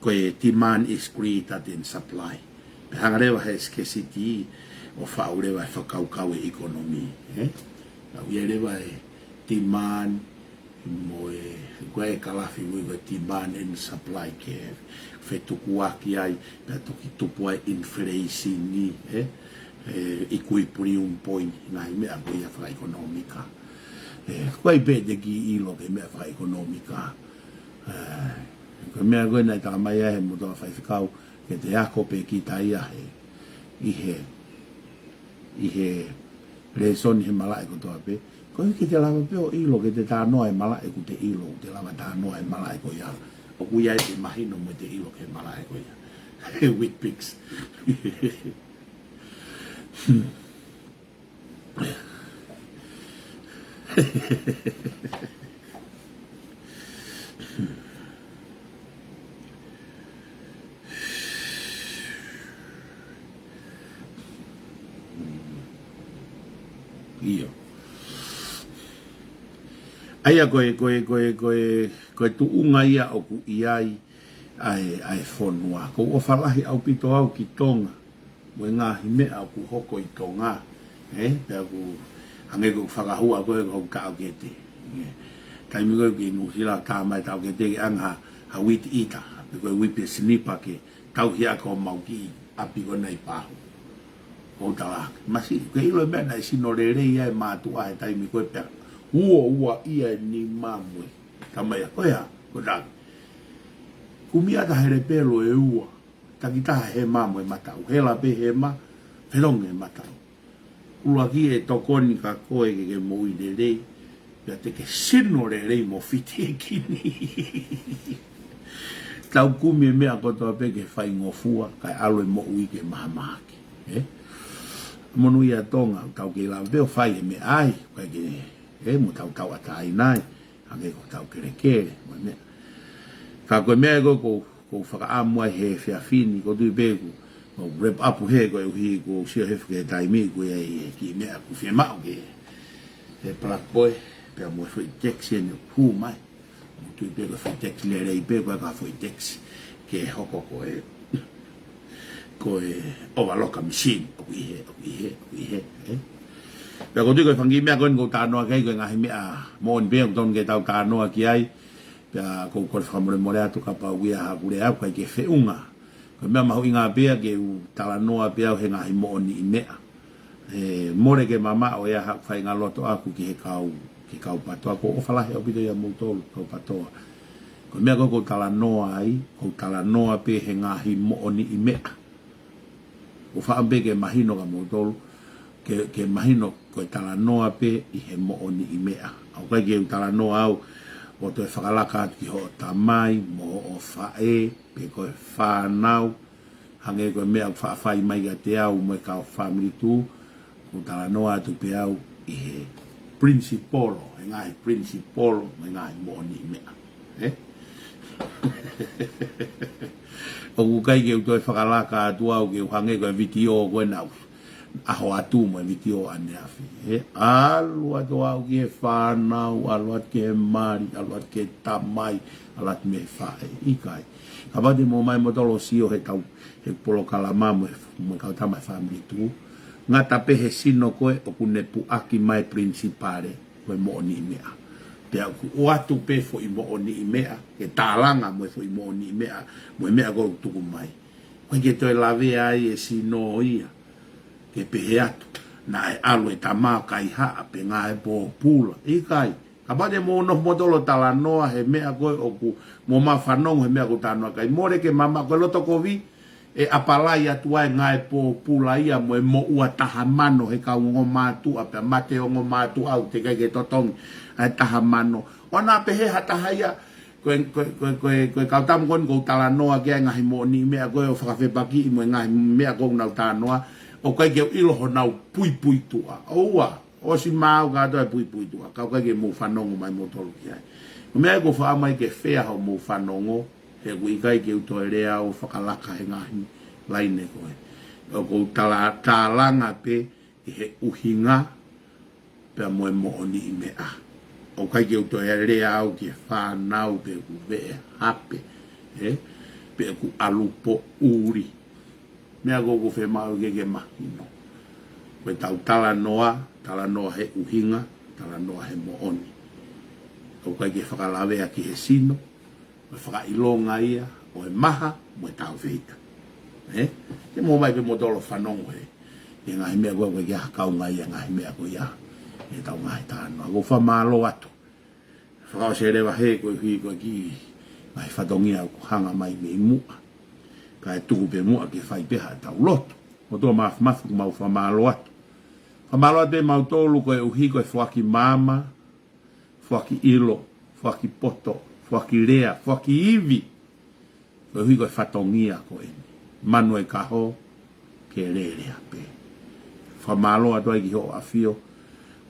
ko e demand is greater than supply. Pea hanga leva he scarcity ʻo faʻu leva e fakakaukau e economy, ē? Ka ʻoku ʻi ai leva e demand mo e, ko e kalafi ui ko e demand and supply curve. Fetukuaki ai, pea toki tupu ai inflation ni, ē? E equilibrium point, ngaahi meʻa ko ia fakaʻekonōmika. Ē, ko e pē te ke ʻilo ki he meʻa fakaʻekonōmika. Ē, ko e meʻa ko ē naʻe talamai ai he motuʻa faifekau, ke te ako pē kita ia he, ʻi he, ʻi he lēsoni he malaʻe kotoa pē. Ko e ke te lava pē ʻo ʻilo, ke te talanoa he malaʻe ʻoku te ʻilo, te lava talanoa he malaʻe ko ia. ʻOku ʻi ai e mahino mo e te ʻilo ki he malaʻe ko ia. Weet-Bix. ʻIo. ʻA ia ko e, ko e, ko e, ko e, ko e tuʻunga ia ʻoku ʻi ai ʻa e, ʻa e fonua. ʻOku ou ʻofa lahi ʻaupito au ki Tonga mo e ngaahi meʻa ʻoku hoko ʻi Tonga, ē? Pea ʻoku hangē ko e fakahua ko ē ko e taʻokete. Ē. Taimi ko ē ki Nuʻusila tā mai taʻokete ke ʻanga ha, ha weed eater, pe ko e whippersnapper ke tauhi ʻaki homau kiʻi ʻapi ko ena ʻi Pahu. ʻOku ou tala ake. Masiʻi, ke ʻilo e meʻa naʻe sino lelei ai e mātuʻa he taimi ko ē pea Ua ua ia e nima mo e. Tamai a, ko ia, ko taki. Kumi ʻata he lepelo ʻe ua. Takitaha hema mo e mataʻu. Hela pē hema, felongo e mataʻu. ʻUluaki ʻe tokoni kia koe ke ke moʻui lelei. Pea te ke sino lelei mo fiti e kini. Tau kumi e meʻa kotoa pē ke faingofua, kae ʻalu e moʻui ke mahamahaki. Ē? Monūʻia Tonga, tau kei lava pē ʻo fai e meʻa ai, kae ke, ē, mo tau tauʻatāina ai, hangē ko tau kelekele, mo e meʻa. Ka ko e meʻa ko, ko, ko u fakaʻamu ai he efiafi ni, ko u tui pē ʻoku, ko u wrap up he koeʻuhi ko u sio he fuʻu taimi ko ia ʻi he kiʻi meʻa ʻoku fiemaʻu ke, he Black Boy, pea mo e foʻi text eni ʻoku hū mai. Mo tui pē ko e foʻi text lelei pē, ko e ka foʻi text ke hoko ko e, ko e overlocker machine, ʻoku ʻi hē, ʻoku ʻi hē, ʻoku ʻi hē, ē? Pea ko u tui ko e fanga kiʻi meʻa ko eni ko u talanoa ki ai, ko e ngaahi meʻa moʻoni pē ʻoku tonu ke tau talanoa ki ai, pea ko u kole fakamolemole atu kapau ʻoku ʻi ai haʻaku lea ʻoku ʻikai ke feʻunga. Ko e meʻa mahuʻinga pē ia ke u talanoa pē au he ngaahi moʻoniʻi meʻa. ʻE, mole ke mamaʻo ia haʻaku faʻahinga loto ʻaʻaku ki he kau, ki he kau PTOA, ko u ʻofa lahi ʻaupito ia moutolu kau PTOA. Ko e meʻa ko ē ko u talanoa ai, ko u talanoa pē he ngaahi moʻoniʻi meʻa. ʻOku ou fakaʻamu pē ke mahino kia moutolu, ke, ke mahino ko e talanoa pē ʻi he moʻoniʻi meʻa. ʻOku ʻikai ke u talanoa au ʻo toe fakalaka atu ki hoʻo tamai, mo hoʻo faʻē, pe ko e fānau, hangē ko e meʻa ʻoku faʻa fai mai kiate au mo e kau Family Tuʻu, ko u talanoa atu pē au ʻi he principle, he ngaahi principle, mo e ngaahi moʻoniʻi meʻa. Ē? ʻOku ʻikai ke u toe fakalaka atu au ke u hangē ko e vitiō ko ena ʻaho atu mo e vitiō ʻaneafi. Ē? ʻAlu atu au ki he fānau, ʻalu atu ki he mali, ʻalu atu ki he tamai, ʻalu atu mei he faʻē. ʻIkai. Kapau te mou ō mai moutolu ʻo sio he tau, he polokalama mo e, mo e kau tama he Family Tuʻu. Ngata pē he sino ko ē ʻoku ne puʻaki mai principle, ko e moʻoniʻi meʻa. Pea ʻoku ʻoatu pē foʻi moʻoniʻi meʻa, ke tālanga mo e foʻi moʻoniʻi meʻa, mo e meʻa ko ē ʻoku tuku mai. ʻOku ʻikai ke toe lavea ai e sino ia, ke pehē atu, naʻe ʻalu e tama ʻo kaihaʻa pe ngāue pōpula. ʻIkai. Kapau te mou nofo moutolu ʻo talanoa he meʻa ko ē ʻoku mou fanongo he meʻa ko u talanoa ki ai. Mole ke mamaʻo, ko e loto kovi, ʻe ʻapalai atu ai ngāue pōpula ia mo e moʻua taha mano he kau ongo mātuʻa, pea mate ongo mātuʻa ʻoku teʻeki ai ke totongi ʻa e taha mano. ʻOua naʻa pehē ha taha ia, ko e, ko e, ko e, ko e, ko e kau tama ko eni ko u talanoa ki ai ngaahi moʻoniʻi meʻa ko ē ʻo fakafepakiʻi mo e ngaahi meʻa ko ē ʻoku nau talanoa, ʻoku ʻikai ke u ʻilo honau puipuituʻa. ʻOua. ʻOsi maau kātoa e puipuituʻa, ka ʻoku ʻikai ke mou fanongo mai moutolu ki ai. Ko e meʻa ia ko u fakaʻamu ai ke fea hoʻomou fanongo, he ʻoku ʻikai ke u toe lea ʻo fakalaka he ngaahi laine ko ē. ʻOku ou tala-, tālanga pē ʻi he ʻuhinga, pea mo e moʻoniʻi meʻa. ʻOku ʻikai ke u toe lea au ki he fānau pe ʻoku veʻe hape, ē? Pe ʻoku ʻalu poʻuli. Meʻa ko ē ʻoku fiemaʻu ke ke mahino. Ko e tau talanoa, talanoa he ʻuhinga, talanoa he moʻoni. ʻOku ʻikai ke fakalavea ki he sino, ko e fakaʻilonga ia ʻo e maha mo e tāufehiʻa. Ē? Te mou ō mai pē moutolu ʻo fanongo he, he ngaahi meʻa ko ē ʻoku ʻikai ke ʻi ai ha kaunga ia ngaahi meʻa ko ia he tau ngaahi talanoa. Ko u fakamālō atu. Fakaʻosi leva he koeʻuhi ko e kiʻi ngaahi fatongia ʻoku hanga mai mei muʻa. Kae tuku pē muʻa ke fai pē haʻatau lotu. Motuʻa Mafimafi, ʻoku mau fakamālō atu. Fakamālō atu pē mautolu koeʻuhi ko e foaki maama, foaki ʻilo, foaki poto, foaki lea, foaki ivi. Koeʻuhi ko e fatongia ko eni. Manu e kaho, ke lelea pē. Fakamālō atu ai ki hoʻo ʻafio,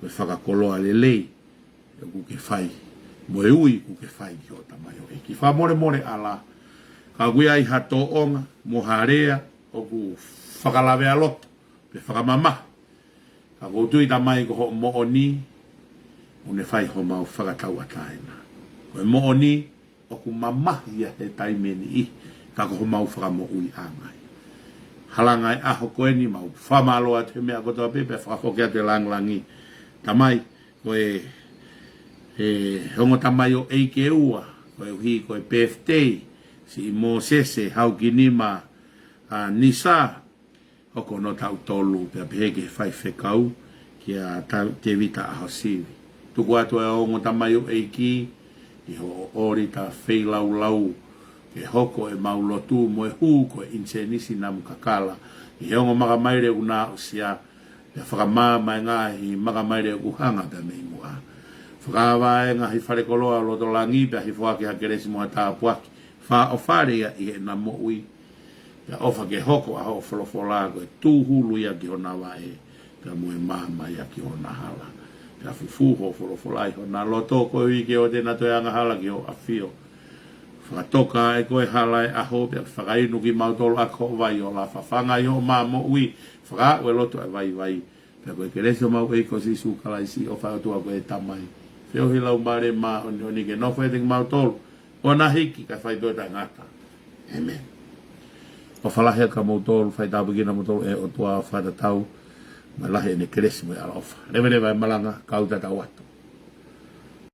ko e fakakoloa lelei ʻoku ke fai, mo e ui ʻoku ke fai ki hoʻo tamaioʻeiki. Fakamolemole ʻAla, ka ʻoku ʻi ai ha tōʻonga, mo ha lea ʻoku fakalavea loto, pe fakamamahi. Ka ʻoku ou tui Tamai ko hoʻo moʻoni, ʻoku ne fai homau fakatauʻatāina. Ko e moʻoni, ʻoku mamahi ia he taimi ʻe niʻihi, ka ko homau fakamoʻuiʻanga ia. Halanga e ʻaho ko eni mau fakamālō atu he meʻa kotoa pē, pea fakafoki atu e langilangi. Tamai, ko e, e ongo tamaioʻeiki ʻe ua, koeʻuhi ko e birthday, siʻi Mōsese Haukinima, ʻa Nisa, hoko hono taʻu tolu, pea pehē ki he faifekau, kia Ta-, Tevita ʻAhosivi. Tuku atu ʻa e ongo tamaioʻeiki ʻi hoʻo ʻoli ta feilaulau, ke hoko ʻemau lotu mo e hū ko e ʻinisēnisi namu kakala ʻi he ongo makamaile ʻoku na aʻusia, pea fakamaama e ngaahi makamaile ʻoku hanga pea mei muʻa. Fakaava e ngaahi falekoloa ʻo loto langi, pea hifo ʻaki ha kelesi mo ha tāpuaki, fakaʻofa leva ia ʻi heʻena moʻui. Pea ʻofa ke hoko ʻa hoʻo folofola ko e tūhulu ia ki hona vaʻe, pea mo e maama ia ki hona hala. Pea fufū hoʻo folofola ʻi hona loto, koeʻuhi ke ʻoua te na toe angahala ki hoʻo ʻafio. Fakatoka ʻe koe hala ʻo e ʻaho, pea fakainu kimautolu ʻaki hoʻo vai ʻo lafafanga ʻi hoʻo māmoʻui, fakaaʻu e loto ʻa e vaivai. Pea ko e kelesi ʻo homau ʻEiki ko Sīsū Kalaisi, ʻofa ʻa e ʻOtua ko e Tamai, feohi ʻa e Laumālie Māʻoniʻoni ke nofo ʻiate kimautolu, ʻo na hiki kae fai pē ʻo taʻengata. ʻĒmeni. ʻOfa lahi atu kia moutolu, fai tāpuekina moutolu ʻe he ʻOtua, fakatatau mo e lahi ʻene kelesi mo e ʻaloʻofa. Leveleva e malanga, kau tatau atu.